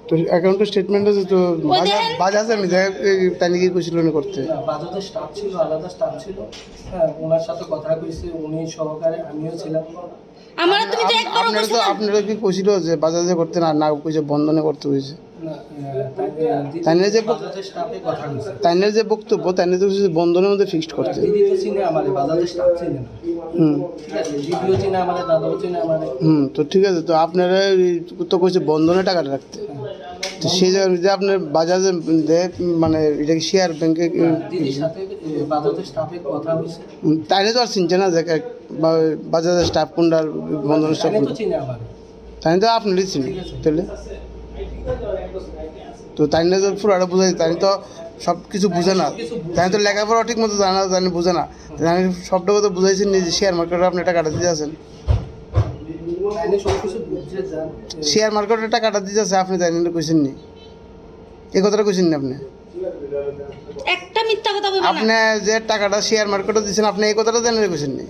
তো অ্যাকাউন্টে স্টেটমেন্ট আছে তো, ওই বাজাজ, দেখেন। বাজাজ আমি যাই, এই তাই নাকি কইছিল না করতে। না, বাজাজের স্টাফ ছিল, আলাদা স্টাফ ছিল। হ্যাঁ, ওনার সাথে কথা কইছে, উনি সহকারে আমিও ছিলাম। আমরা তুমি তো আপ-, একবারও আপনারা কইছো তো, না। আপনারা কি কইছিল যে বাজাজে করতে না, না কইছে বন্ধনে করতে হইছে? না, আহ, তাই, আহ, দিদি তাইনের যে বক-, বাজাজের স্টাফে কথা কইছে। তাইনের যে বক্তব্য, তাইনের তো কইছে বন্ধনের মধ্যে ফিক্সড করতে। দিদি তো চিনে আমারে, বাজাজের স্টাফ চিনে না। হুম। ঠিক আছে, দিদিও চিনে আমারে, দাদাও চিনে আমারে। হুম, তো ঠিক আছে, তো আপনারা এই তো কইছে বন্ধনে টাকা রাখতে। হ্যাঁ। তো সেই জায়গায় যদি আপনার বাজাজে দেয়, মানে এটা কি শেয়ার ব্যাংকে কি? না, দিদির সাথে, এ, বাজাজের স্টাফে কথা হইছে। হুম, তাইলে তো আর চিনছে না যে এক-, বা-, বাজাজের স্টাফ কোনটা, বন্ধনের স্টাফ তাইলে তো কোনটা। চিনে আমারে। তাই তো আপনারই চিনি, ঠিক আছে। তাহলে? তো তাই না যে পুরাটা বুঝাই, তাই তো সব কিছু বুঝে না। সব কিছু বুঝে। তাই তো লেখাপড়া ঠিক মতো জানা, জানি বুঝে না। তাই সব টাকা তো বুঝাইছেন নি যে শেয়ার মার্কেটে আপনি টাকাটা দিতে আছেন। তাই না সব কিছু বুঝে যান। শেয়ার মার্কেটে টাকাটা দিতে আছে, আপনি তাই না কইছেন নি? এই কথাটা কইছেন নি আপনি? একটা মিথ্যা কথা কইবা না। আপনি যে টাকাটা শেয়ার মার্কেটে দিছেন, আপনি এই কথাটা জানেন কইছেন নি?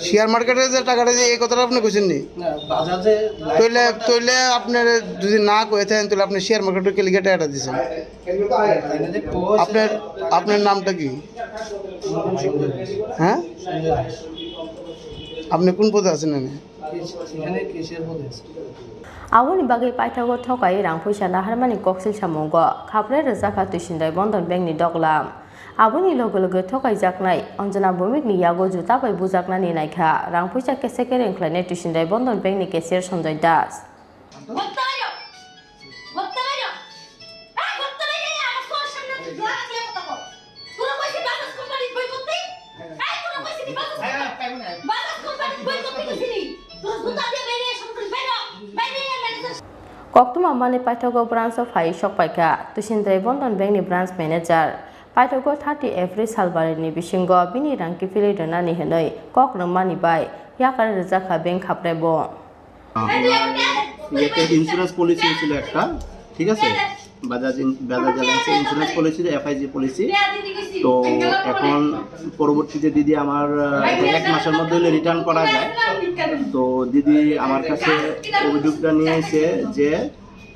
শেয়ার মার্কেটে যে টাকাটা দিয়ে এই কথাটা আপনি কইছেন নি? না, বাজাজে লাইভ তইলে, তইলে আপনি যদি না কয়ে থাকেন, তাহলে আপনি শেয়ার মার্কেটে কে লিখে টাকাটা দিছেন? তাই না যে কো আপনার, আপনার নামটা কি? আমার নাম সঞ্জয় দাস। হ্যাঁ? সঞ্জয় দাস। আপনি কোন পদে আছেন এনে? Aboni bagwi paithago thokai rang puisa naharmani koksil samungo khapre rwjakha Twisindai Bandhan Bank ni doglam. Aboni loge loge thokaijaknai Anjana Bhowmik ni yago juta bai bujaknani naikha rang puisa kese kere wngkhlainai Twisindai Bandhan Bank ni cashier Sanjoy Das. এই, ঘুরতে বাইরে, আমার চোখের সামনে তুই ধোয়া দিয়ে কথা বল। তোরা কইছিস বাজাজ কোম্পানির বই করতে? এই, তোরা কইছিস বাজাজ কোম্পানি-, বাজাজ কোম্পানির বই করতে কইছিস? তোরা জুতা দিয়ে বাইরে এসে করে বাইরে, বাইরে manager. Koktwma manwi paithago branch o phai sok paikha Twisindai Bandhan Bank ni branch manager. Paithago thirty April salbari ni bisingo bini rang kiphilwi rwnani hwnwi kok rwmani bai yakar rwjakha bank khapre bo. আহ, ইয়েতে insurance policy ছিল একটা, ঠিক আছে? বাজাজ ইন-, বাজাজ অ্যালিয়ান্সের insurance policy, এফআইজি পলিসি। তো এখন পরবর্তীতে দিদি আমার, আহ, এটা এক মাসের মধ্যে হলে রিটার্ন করা যায়। তো দিদি আমার কাছে অভিযোগটা নিয়ে এসে যে,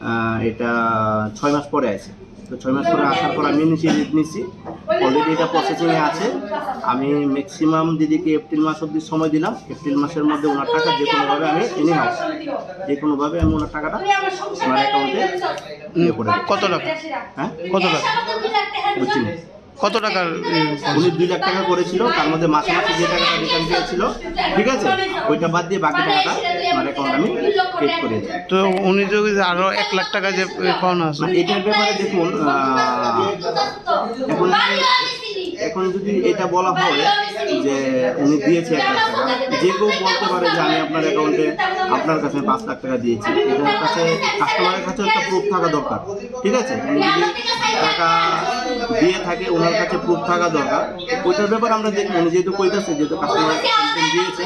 আহ, এটা ছয় মাস পরে আছে। তো ছয় মাস পরে আসার পর আমি ইনিশিয়েটিভ নিচ্ছি, অলরেডি এটা প্রসেসিংয়ে আছে। আমি ম্যাক্সিমাম দিদিকে এপ্রিল মাস অবধি সময় দিলাম। এপ্রিল মাসের মধ্যে ওনার টাকা যে কোনোভাবে আমি এনি হাউ, যে কোনোভাবে আমি ওনার টাকাটা ওনার অ্যাকাউন্টে ইয়ে করে দেবো। কত টাকা? হ্যাঁ? কত টাকা? বুঝছি না। কত টাকার, উম, উনি দুই লাখ টাকা করেছিল, তার মধ্যে মাসে মাসে যে টাকাটা রিটার্ন পেয়েছিল, ঠিক আছে, ওইটা বাদ দিয়ে বাকি টাকাটা ওনার অ্যাকাউন্ট আমি পেড করে দিই। তো উনি তো আরো এক লাখ টাকা যে পাওনা আছে। মানে এটার ব্যাপারে দেখুন, আহ, এখন, এখন যদি এটা বলা হয় যে উনি দিয়েছে এক লাখ টাকা, যে কেউ বলতে পারে যে আমি আপনার অ্যাকাউন্টে, আপনার কাছে পাঁচ লাখ টাকা দিয়েছি, এটার কাছে কাস্টমারের কাছে একটা প্রুফ থাকা দরকার। ঠিক আছে, উনি যদি টাকা দিয়ে থাকে, ওনার কাছে প্রুফ থাকা দরকার। ওইটার ব্যাপারে আমরা দেখবো, উনি যেহেতু কইতাছে, যেহেতু কাস্টমার কমপ্লেন দিয়েছে,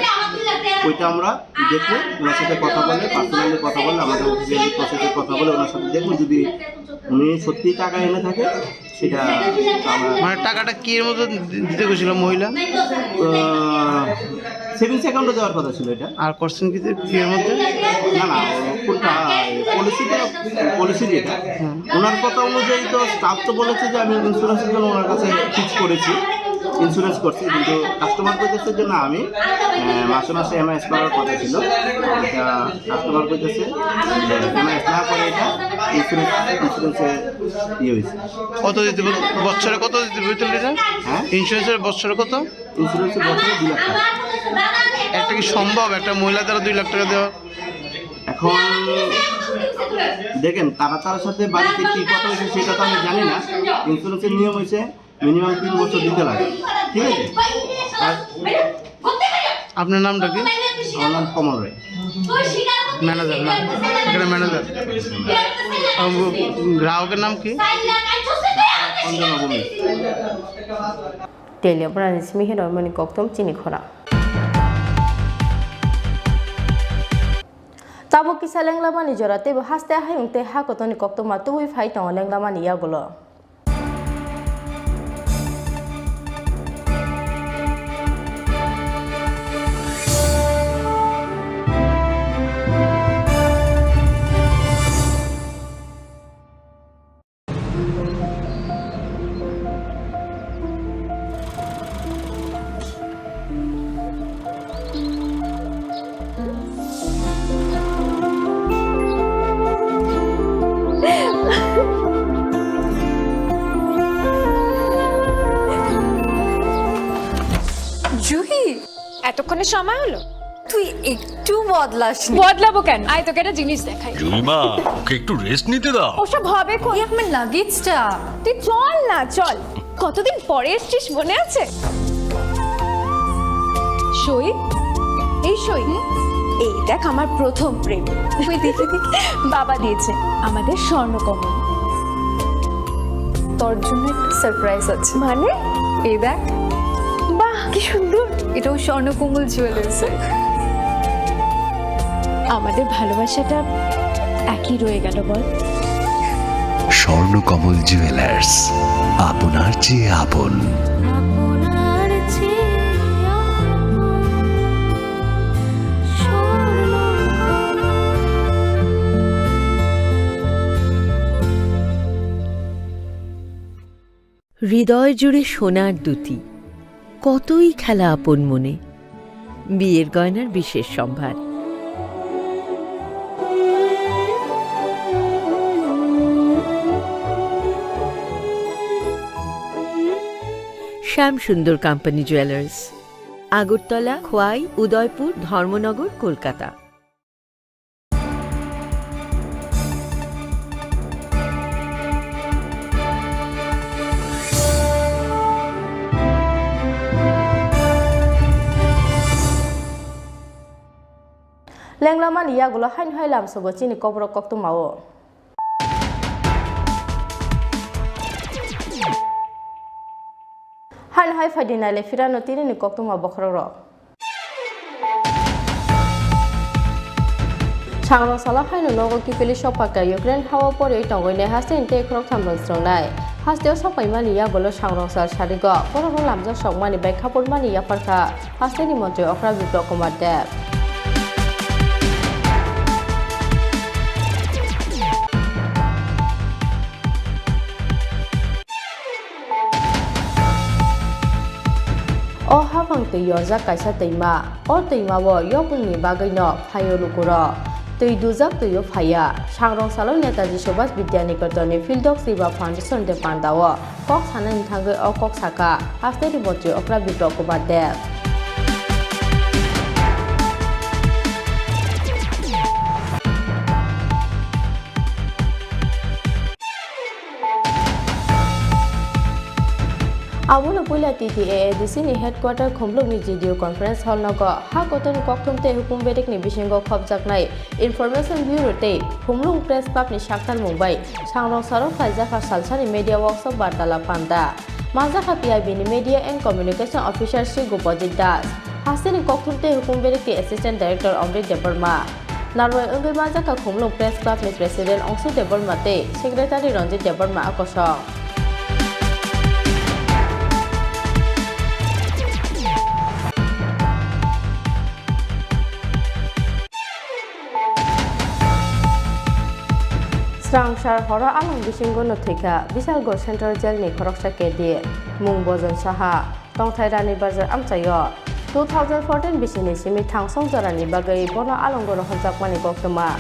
ওইটা আমরা দেখবো, ওনার সাথে কথা বলে, পার্সোনালি কথা বলে, আমাদের অফিসিয়ালি প্রসেসে কথা বলে ওনার সাথে দেখবো। যদি উনি সত্যি টাকা এনে থাকে, সেটা আমরা মানে টাকাটা কি এর মধ্যে দি-, দিতে গেছিল মহিলা? আহ, সেভিংস অ্যাকাউন্টে দেওয়ার কথা ছিল এটা। আর করছেন কি যে, কি এর মধ্যে? না, না, কোনটা? পলিসিটা, পলিসি যেটা। হুম। ওনার কথা অনুযায়ী তো স্টাফ তো বলেছে যে আমি ইন্স্যুরেন্সের জন্য ওনার কাছে ফিক্স করেছি, ইন্স্যুরেন্স করছি, কিন্তু কাস্টমার কইতেছে যে না, আমি, আহ, মাসে মাসে এমআইএস করার কথা ছিল, এটা কাস্টমার কইতেছে যে এমআইএস না করে এটা ইন্স্যুরেন্স, ইন্স্যুরেন্সে ইয়ে হয়েছে। কত দিতে বল-, বছরে কত দিতে বলতে এটা? হ্যাঁ? ইন্স্যুরেন্সের বছরে কত? ইন্স্যুরেন্সের বছরে দুই লাখ টাকা। একটা কি সম্ভব একটা মহিলা দ্বারা দুই লাখ টাকা দেওয়া? এখন দেখেন, তারা তার সাথে বাড়িতে কি কথা হয়েছে সেটা তো আমি জানি না। ইন্স্যুরেন্সের নিয়ম হয়েছে মিনিমাম তিন বছর দিতে লাগে, ঠিক আছে? আর আপনার নামটা কি? আমার নাম কমল রায়। ম্যানেজার না? এখানে ম্যানেজার। আম, গ্রাহকের নাম কি? অঞ্জনা Bhowmik. Telegram ni simi hino mani koktom chini khorang. Tabuk kisa lenglamani jora teibo haste hayung tei ha kotorni koktoma tubui phai tongo lenglamani yagulo. সময় হলো। তুই একটু বদলাসনি। বদলাবো কেন? আয়, তোকে একটা জিনিস দেখাই। জুইমা, ওকে একটু রেস্ট নিতে দাও। ওসব হবে কোন? এই আমার লাগেজটা। তুই চল না, চল। কতদিন পরে এসছিস, মনে আছে? সই, এই সই, এই দেখ আমার প্রথম প্রেম। তুই দেখে দেখে বাবা দিয়েছে আমাদের স্বর্ণকমল। তোর জন্য একটা সারপ্রাইজ আছে। মানে? এই দেখ। বাহ, কি সুন্দর। এটাও স্বর্ণকমল জুয়েলার্সের। আমাদের ভালোবাসাটা একই রয়ে গেল, বল? স্বর্ণকমল জুয়েলার্স, আপনার চেয়ে আপন। আপনার চেয়ে আপন। হৃদয় জুড়ে সোনার দ্যুতি, কতই খেলা আপন মনে। বিয়ের গয়নার বিশেষ সম্ভার। শ্যাম সুন্দর কোম্পানি জুয়েলার্স, আগরতলা, খোয়াই, উদয়পুর, ধর্মনগর, Kolkata. Lenglamani yagulo haino hai lamsogo chini koborok koktwmao. Haino hai phaidi naile phirano tinini koktwma bokhorokrok. Sangrong salo haino nogo kiphilwi sokpakha Ukraine hao poriwi tongwi nai hasteni tei khoroktham rwng srwngnai. Hasteo sokpaimani yagulo sangrong sal sarigo borokno lamjak sokmani bai khapurmani yapharkha. Hasteni montri okra Biplab Kumar Deb. O haphang twi yorjak kaisa twima. O twima o yokungni bagwino phaio lukurok. Twi dujak twio phaiya. Sangrong salo Netaji Subhas Vidya Niketonni Phildok Seva Foundation de pandao kok sanani thangwi o kok sakha, hasteni montri okra Biplab Kumar Deb. Abono puila T T A A D C ni headquarter Khumlwngni G D U conference hall nogo ha kotorni kokthum tei hukum berikni bisingo khopjaknai Information Bureau tei Khumlwng Press Club ni saktarmung bai sangrong salo khlaijak kha salsani media workshop bartalap panda. Manjakha P I B ni Media and Communication Officer Sri Gopajit Das. Hasteni kokthum tei hukum berikni Assistant Director Amrit Debbarma. Narwai wngwi manjakha Khumlwng Press Club ni President Ongsu Debbarma tei Secretary Ranjit Debbarma a kosong. Srangsar horo along bisingo no thwikha Bisalgor Central Jail ni khoroksa kedi, mung Bojon Saha, tongthai Rani Bazar amchaio. Two thousand fourteen bisini simi thangsong jorani bagwi bono alongo rohorjakmani koktwma.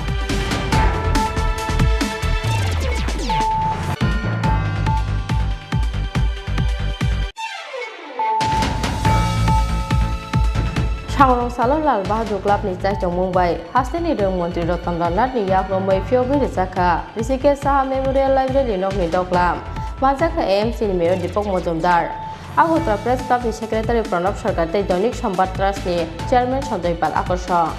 Sangrong salo Lal Bahadur Club ni chaichomung bai hasteni rwng montri Ratan Lal Nath ni yak romwi phiyogwi rwjakha Rishikesh Saha Memorial Library nokni doklam. Manjakha A M C ni Mayor Deepak Majumdar, Agartala Press Club ni Secretary Pranab Sarkar tei Doinik Sombad Trust ni Chairman Sanjoy Pal Akorsong.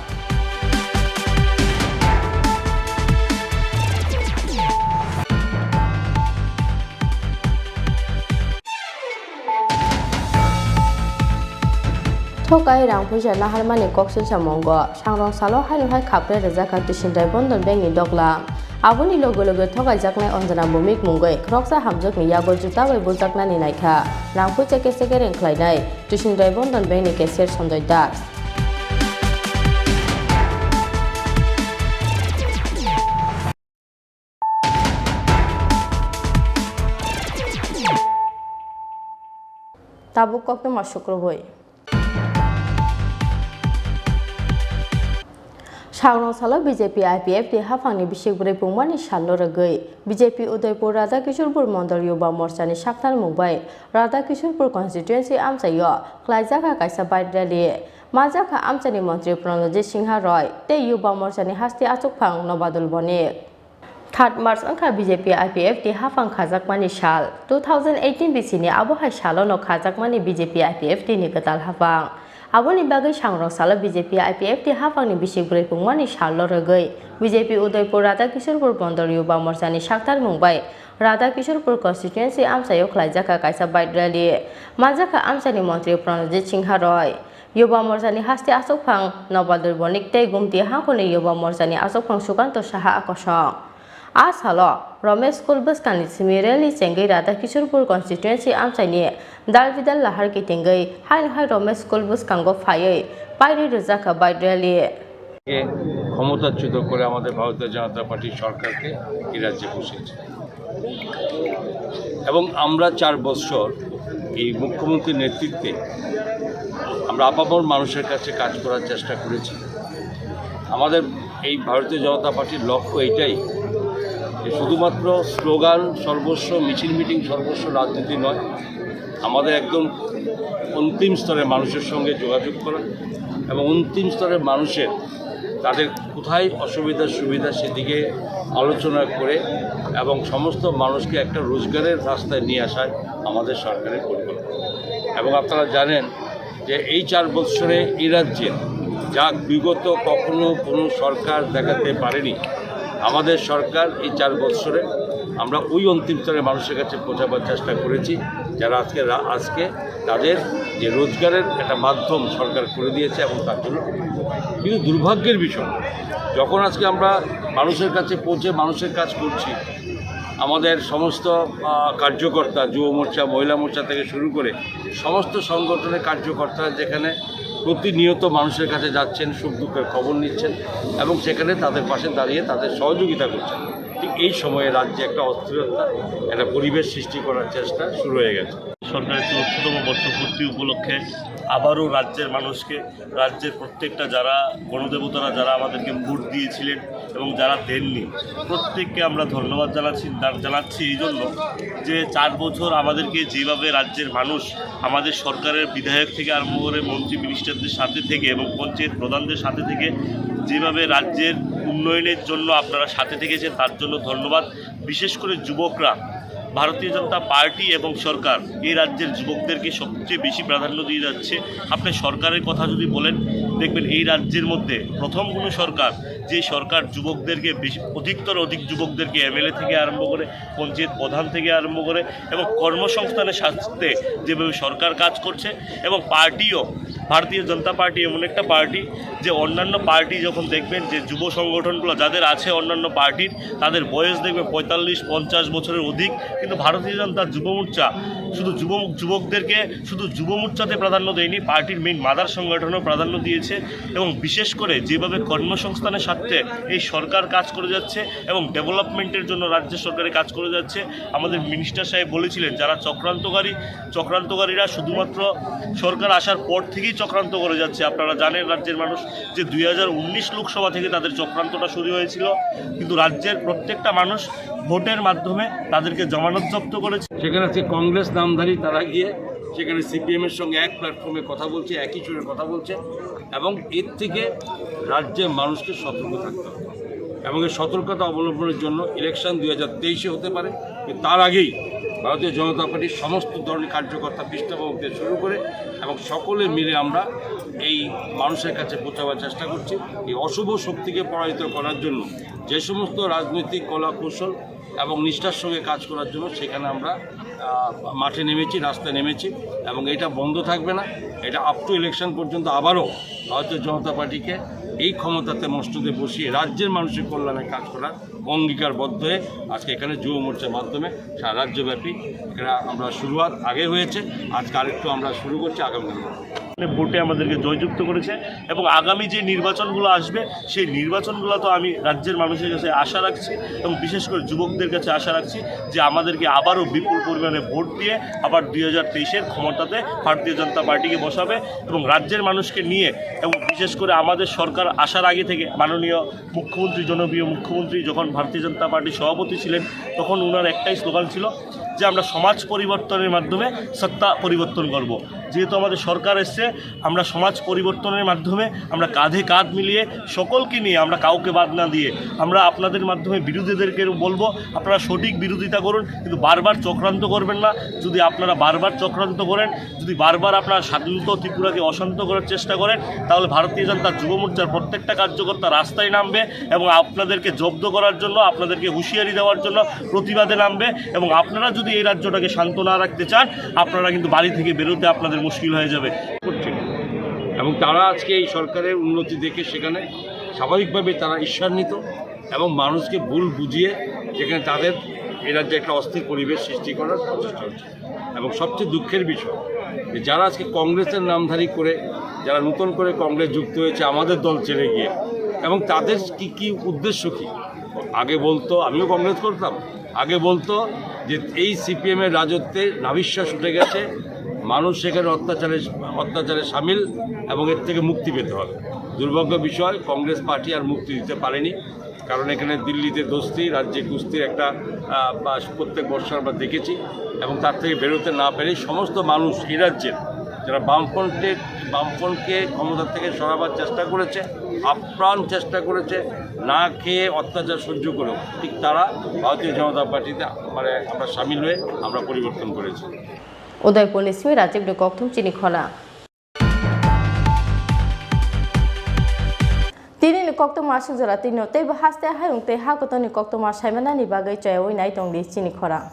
Thokai rang puisa naharmani kok singsa mongo, sangrong salo haino hai khapre rwjakha Tuisinrai Bandhan Bank ni doklam. Aboni loge loge thokaijaknai Anjana Bhowmik mungwi khoroksa hamjwkni yago juta bai bujaknani naikha, rang puisa kese kereng khlainai Tuisinrai Bandhan Bank ni cashier Sanjoy Das. Tabuk koktwma sukrubwi. Sangrong salo B J P I P F T haphangni bisik bwrwi pungmani salno rwgwi B J P Udaipur Radha Kishorpur Mondol Yuba Morchani saktarmung bai Radha Kishorpur constituency amchaio khlaijakha kaisa bike rally. Manjakha amchaini montri Pranojit Singha Roy tei Yuba Morchani hasti achukphang Nobadul Bonik. Third March wngkha B J P I P F T haphang khajakmani sal. Two thousand eighteen bisini abo hai salono khajakmani B J P I P F T ni kwtal haphang. Aboni bagwi sangrong salo B J P I P F T haphangni bisik bwrwi pungmani salno rwgwi B J P Udaipur Radha Kishorpur Bondor Yuba Morchani saktarmung bai Radha Kishorpur constituency amchaio khlaijakha kaisa bike rally. Manjakha amchaini montri Pranojit Singha Roy. Yuba Morchani hasti achukphang Nobadul Bonik tei Gumti hangkhorni Yuba Morchani achukphang Sukanto Saha akosong. A salo Romesh School bwskangni simi rally chengwi Radha Kishorpur constituency amchaini dalbidal lahar kitingwi haino hai Romesh School bwskango phaiwi pairwi rwjakha bike rally. ক্ষমতাচ্যুত করে আমাদের ভারতীয় জনতা পার্টির সরকারকে এই রাজ্যে বসিয়েছে। এবং আমরা চার বৎসর এই মুখ্যমন্ত্রীর নেতৃত্বে আমরা আপামর মানুষের কাছে কাজ করার চেষ্টা করেছি। আমাদের এই ভারতীয় জনতা পার্টির লক্ষ্য এটাই যে শুধুমাত্র স্লোগান সর্বস্ব, মিছিল মিটিং সর্বস্ব রাজনীতি নয়। আমাদের একদম অন্তিম স্তরের মানুষের সঙ্গে যোগাযোগ করা এবং অন্তিম স্তরের মানুষের, তাদের কোথায় অসুবিধা সুবিধা সেদিকে আলোচনা করে এবং সমস্ত মানুষকে একটা রোজগারের রাস্তায় নিয়ে আসায় আমাদের সরকারের পরিকল্পনা। এবং আপনারা জানেন যে এই চার বৎসরে এই রাজ্যে যা বিগত কখনো কোনো সরকার দেখাতে পারেনি, আমাদের সরকার এই চার বৎসরে আমরা ওই অন্তিম স্তরের মানুষের কাছে পৌঁছাবার চেষ্টা করেছি, যারা আজকে রা-, আজকে তাদের যে রোজগারের একটা মাধ্যম সরকার করে দিয়েছে এবং তার জন্য। কিন্তু দুর্ভাগ্যের বিষয়, যখন আজকে আমরা মানুষের কাছে পৌঁছে মানুষের কাজ করছি, আমাদের সমস্ত, আহ, কার্যকর্তা, যুব মোর্চা, মহিলা মোর্চা থেকে শুরু করে সমস্ত সংগঠনের কার্যকর্তারা যেখানে প্রতিনিয়ত মানুষের কাছে যাচ্ছেন, সুখ দুঃখের খবর নিচ্ছেন এবং সেখানে তাদের পাশে দাঁড়িয়ে তাদের সহযোগিতা করছেন, ঠিক এই সময়ে রাজ্যে একটা অস্থিরতা, একটা পরিবেশ সৃষ্টি করার চেষ্টা শুরু হয়ে গেছে। সরকারের চতুর্থতম বর্ষপূর্তি উপলক্ষে আবারও রাজ্যের মানুষকে, রাজ্যের প্রত্যেকটা যারা গণদেবতারা, যারা আমাদেরকে ভোট দিয়েছিলেন এবং যারা দেননি, প্রত্যেককে আমরা ধন্যবাদ জানাচ্ছি, জানাচ্ছি এই জন্য যে চার বছর আমাদেরকে যেভাবে রাজ্যের মানুষ আমাদের সরকারের বিধায়ক থেকে আরম্ভ করে মন্ত্রী মিনিস্টারদের সাথে থেকে এবং পঞ্চায়েত প্রধানদের সাথে থেকে যেভাবে রাজ্যের উন্নয়নের জন্য আপনারা সাথে থেকেছেন, তার জন্য ধন্যবাদ। বিশেষ করে যুবকরা ভারতীয় জনতা পার্টি এবং সরকার এই রাজ্যের যুবকদেরকে সবচেয়ে বেশি প্রাধান্য দিয়ে যাচ্ছে। আপনি সরকারের কথা যদি বলেন, দেখবেন এই রাজ্যের মধ্যে প্রথম কোনো সরকার, যে সরকার যুবকদেরকে বেশি, অধিকতর অধিক যুবকদেরকে এমএলএ থেকে আরম্ভ করে, পঞ্চায়েত প্রধান থেকে আরম্ভ করে এবং কর্মসংস্থানের স্বার্থে যেভাবে সরকার কাজ করছে এবং পার্টিও, ভারতীয় জনতা পার্টি এমন একটা পার্টি যে অন্যান্য পার্টি যখন দেখবেন যে যুব সংগঠনগুলো যাদের আছে অন্যান্য পার্টির, তাদের বয়স দেখবেন পঁয়তাল্লিশ পঞ্চাশ বছরের অধিক, কিন্তু ভারতীয় জনতা যুব মোর্চা শুধু যুব, যুবকদেরকে শুধু যুব মোর্চাতে প্রাধান্য দেয়নি, পার্টির মেইন মাদার সংগঠনও প্রাধান্য দিয়েছে। এবং বিশেষ করে যেভাবে কর্মসংস্থানের স্বার্থে এই সরকার কাজ করে যাচ্ছে এবং ডেভেলপমেন্টের জন্য রাজ্য সরকারে কাজ করে যাচ্ছে, আমাদের মিনিস্টার সাহেব বলেছিলেন, যারা চক্রান্তকারী, চক্রান্তকারীরা শুধুমাত্র সরকার আসার পর থেকেই চক্রান্ত করে যাচ্ছে। আপনারা জানেন, রাজ্যের মানুষ, যে দুই হাজার উনিশ লোকসভা থেকে তাদের চক্রান্তটা শুরু হয়েছিল, কিন্তু রাজ্যের প্রত্যেকটা মানুষ ভোটের মাধ্যমে তাদেরকে জামানত জব্দ করেছে। সেখানে আজকে কংগ্রেস নামধারী তারা গিয়ে সেখানে সিপিএম এর সঙ্গে এক প্ল্যাটফর্মে কথা বলছে, একই সুরে কথা বলছে, এবং এর থেকে রাজ্যের মানুষকে সতর্ক থাকতে হবে। এবং এই সতর্কতা অবলম্বনের জন্য ইলেকশন দুই হাজার তেইশে হতে পারে, কিন্তু তার আগেই ভারতীয় জনতা পার্টির সমস্ত ধরনের কার্যকর্তা, পৃষ্ঠপোষকদের শুরু করে এবং সকলে মিলে আমরা এই মানুষের কাছে পৌঁছাবার চেষ্টা করছি। এই অশুভ শক্তিকে পরাজিত করার জন্য যে সমস্ত রাজনৈতিক কলা কৌশল এবং নিষ্ঠার সঙ্গে কাজ করার জন্য সেখানে আমরা, আহ, মাঠে নেমেছি, রাস্তায় নেমেছি এবং এটা বন্ধ থাকবে না। এটা আপ টু ইলেকশন পর্যন্ত আবারও ভারতীয় জনতা পার্টিকে এই ক্ষমতাতে মসনদে বসিয়ে রাজ্যের মানুষের কল্যাণে কাজ করার অঙ্গীকারবদ্ধ হয়ে আজকে এখানে যুব মোর্চার মাধ্যমে সারা রাজ্যব্যাপী এটা আমরা শুরুয়াত আগে হয়েছে, আজকে আরেকটু আমরা শুরু করছি আগামী দিনে। ভোটে আমাদেরকে জয়যুক্ত করেছে এবং আগামী যে নির্বাচনগুলো আসবে, সেই নির্বাচনগুলো তো আমি রাজ্যের মানুষের কাছে আশা রাখছি এবং বিশেষ করে যুবকদের কাছে আশা রাখছি যে আমাদেরকে আবারও বিপুল পরিমাণে ভোট দিয়ে আবার দুই হাজার তেইশের ক্ষমতাতে ভারতীয় জনতা পার্টিকে বসাবে এবং রাজ্যের মানুষকে নিয়ে এবং বিশেষ করে আমাদের সরকার আসার আগে থেকে মাননীয় মুখ্যমন্ত্রী, জনপ্রিয় মুখ্যমন্ত্রী যখন ভারতীয় জনতা পার্টির সভাপতি ছিলেন, তখন ওনার একটাই স্লোগান ছিল যে আমরা সমাজ পরিবর্তনের মাধ্যমে সত্তা পরিবর্তন করব। যেহেতু আমাদের সরকার এসছে, আমরা সমাজ পরিবর্তনের মাধ্যমে, আমরা কাঁধে কাঁধ মিলিয়ে, সকলকে নিয়ে, আমরা কাউকে বাদ না দিয়ে, আমরা আপনাদের মাধ্যমে বিরোধীদেরকে বলবো, আপনারা সঠিক বিরোধিতা করুন, কিন্তু বারবার চক্রান্ত করবেন না। যদি আপনারা বারবার চক্রান্ত করেন, যদি বারবার আপনারা শান্ত ত্রিপুরাকে অশান্ত করার চেষ্টা করেন, তাহলে ভারতীয় জনতা যুব মোর্চার প্রত্যেকটা কার্যকর্তা রাস্তায় নামবে এবং আপনাদেরকে জব্দ করার জন্য, আপনাদেরকে হুঁশিয়ারি দেওয়ার জন্য প্রতিবাদে নামবে। এবং আপনারা যদি এই রাজ্যটাকে শান্ত না রাখতে চান, আপনারা কিন্তু বাড়ি থেকে বেরোতে আপনাদের মুশকিল হয়ে যাবে। করছিল এবং তারা আজকে এই সরকারের উন্নতি দেখে সেখানে স্বাভাবিকভাবে তারা ঈর্ষান্বিত এবং মানুষকে ভুল বুঝিয়ে যেখানে তাদের এই রাজ্যে একটা অস্থির পরিবেশ সৃষ্টি করার প্রচেষ্টা হচ্ছে। এবং সবচেয়ে দুঃখের বিষয় যে যারা আজকে কংগ্রেসের নামধারী করে, যারা নতুন করে কংগ্রেস যুক্ত হয়েছে আমাদের দল ছেড়ে গিয়ে, এবং তাদের কি কি উদ্দেশ্য কি? আগে বলতো, আমিও কংগ্রেস করতাম, আগে বলতো যে এই সিপিএম এর রাজত্বে নাভিশ্বাস উঠে গেছে, মানুষ সেখানে অত্যাচারে অত্যাচারে সামিল এবং এর থেকে মুক্তি পেতে হবে। দুর্ভাগ্য বিষয়, কংগ্রেস পার্টি আর মুক্তি দিতে পারেনি, কারণ এখানে দিল্লিতে দোস্তি, রাজ্যে কুস্তির একটা আহ, বা প্রত্যেক বর্ষ আমরা দেখেছি। এবং তার থেকে বেরোতে না পেরে সমস্ত মানুষ এই রাজ্যের যারা বামফ্রন্টের বামফ্রন্টকে ক্ষমতা থেকে সরাবার চেষ্টা করেছে, আপ্রাণ চেষ্টা করেছে, না খেয়ে অত্যাচার সহ্য করেও, ঠিক তারা ভারতীয় জনতা পার্টিতে মানে আমরা সামিল হয়ে আমরা পরিবর্তন করেছি। Udaipurni simi Rajibni kokthum chini khora. Tinini koktwma aswk jora twino teibo haste hayung tei ha kotorni koktwma saimanani bagwi chayawi nai tongdi chini khorang.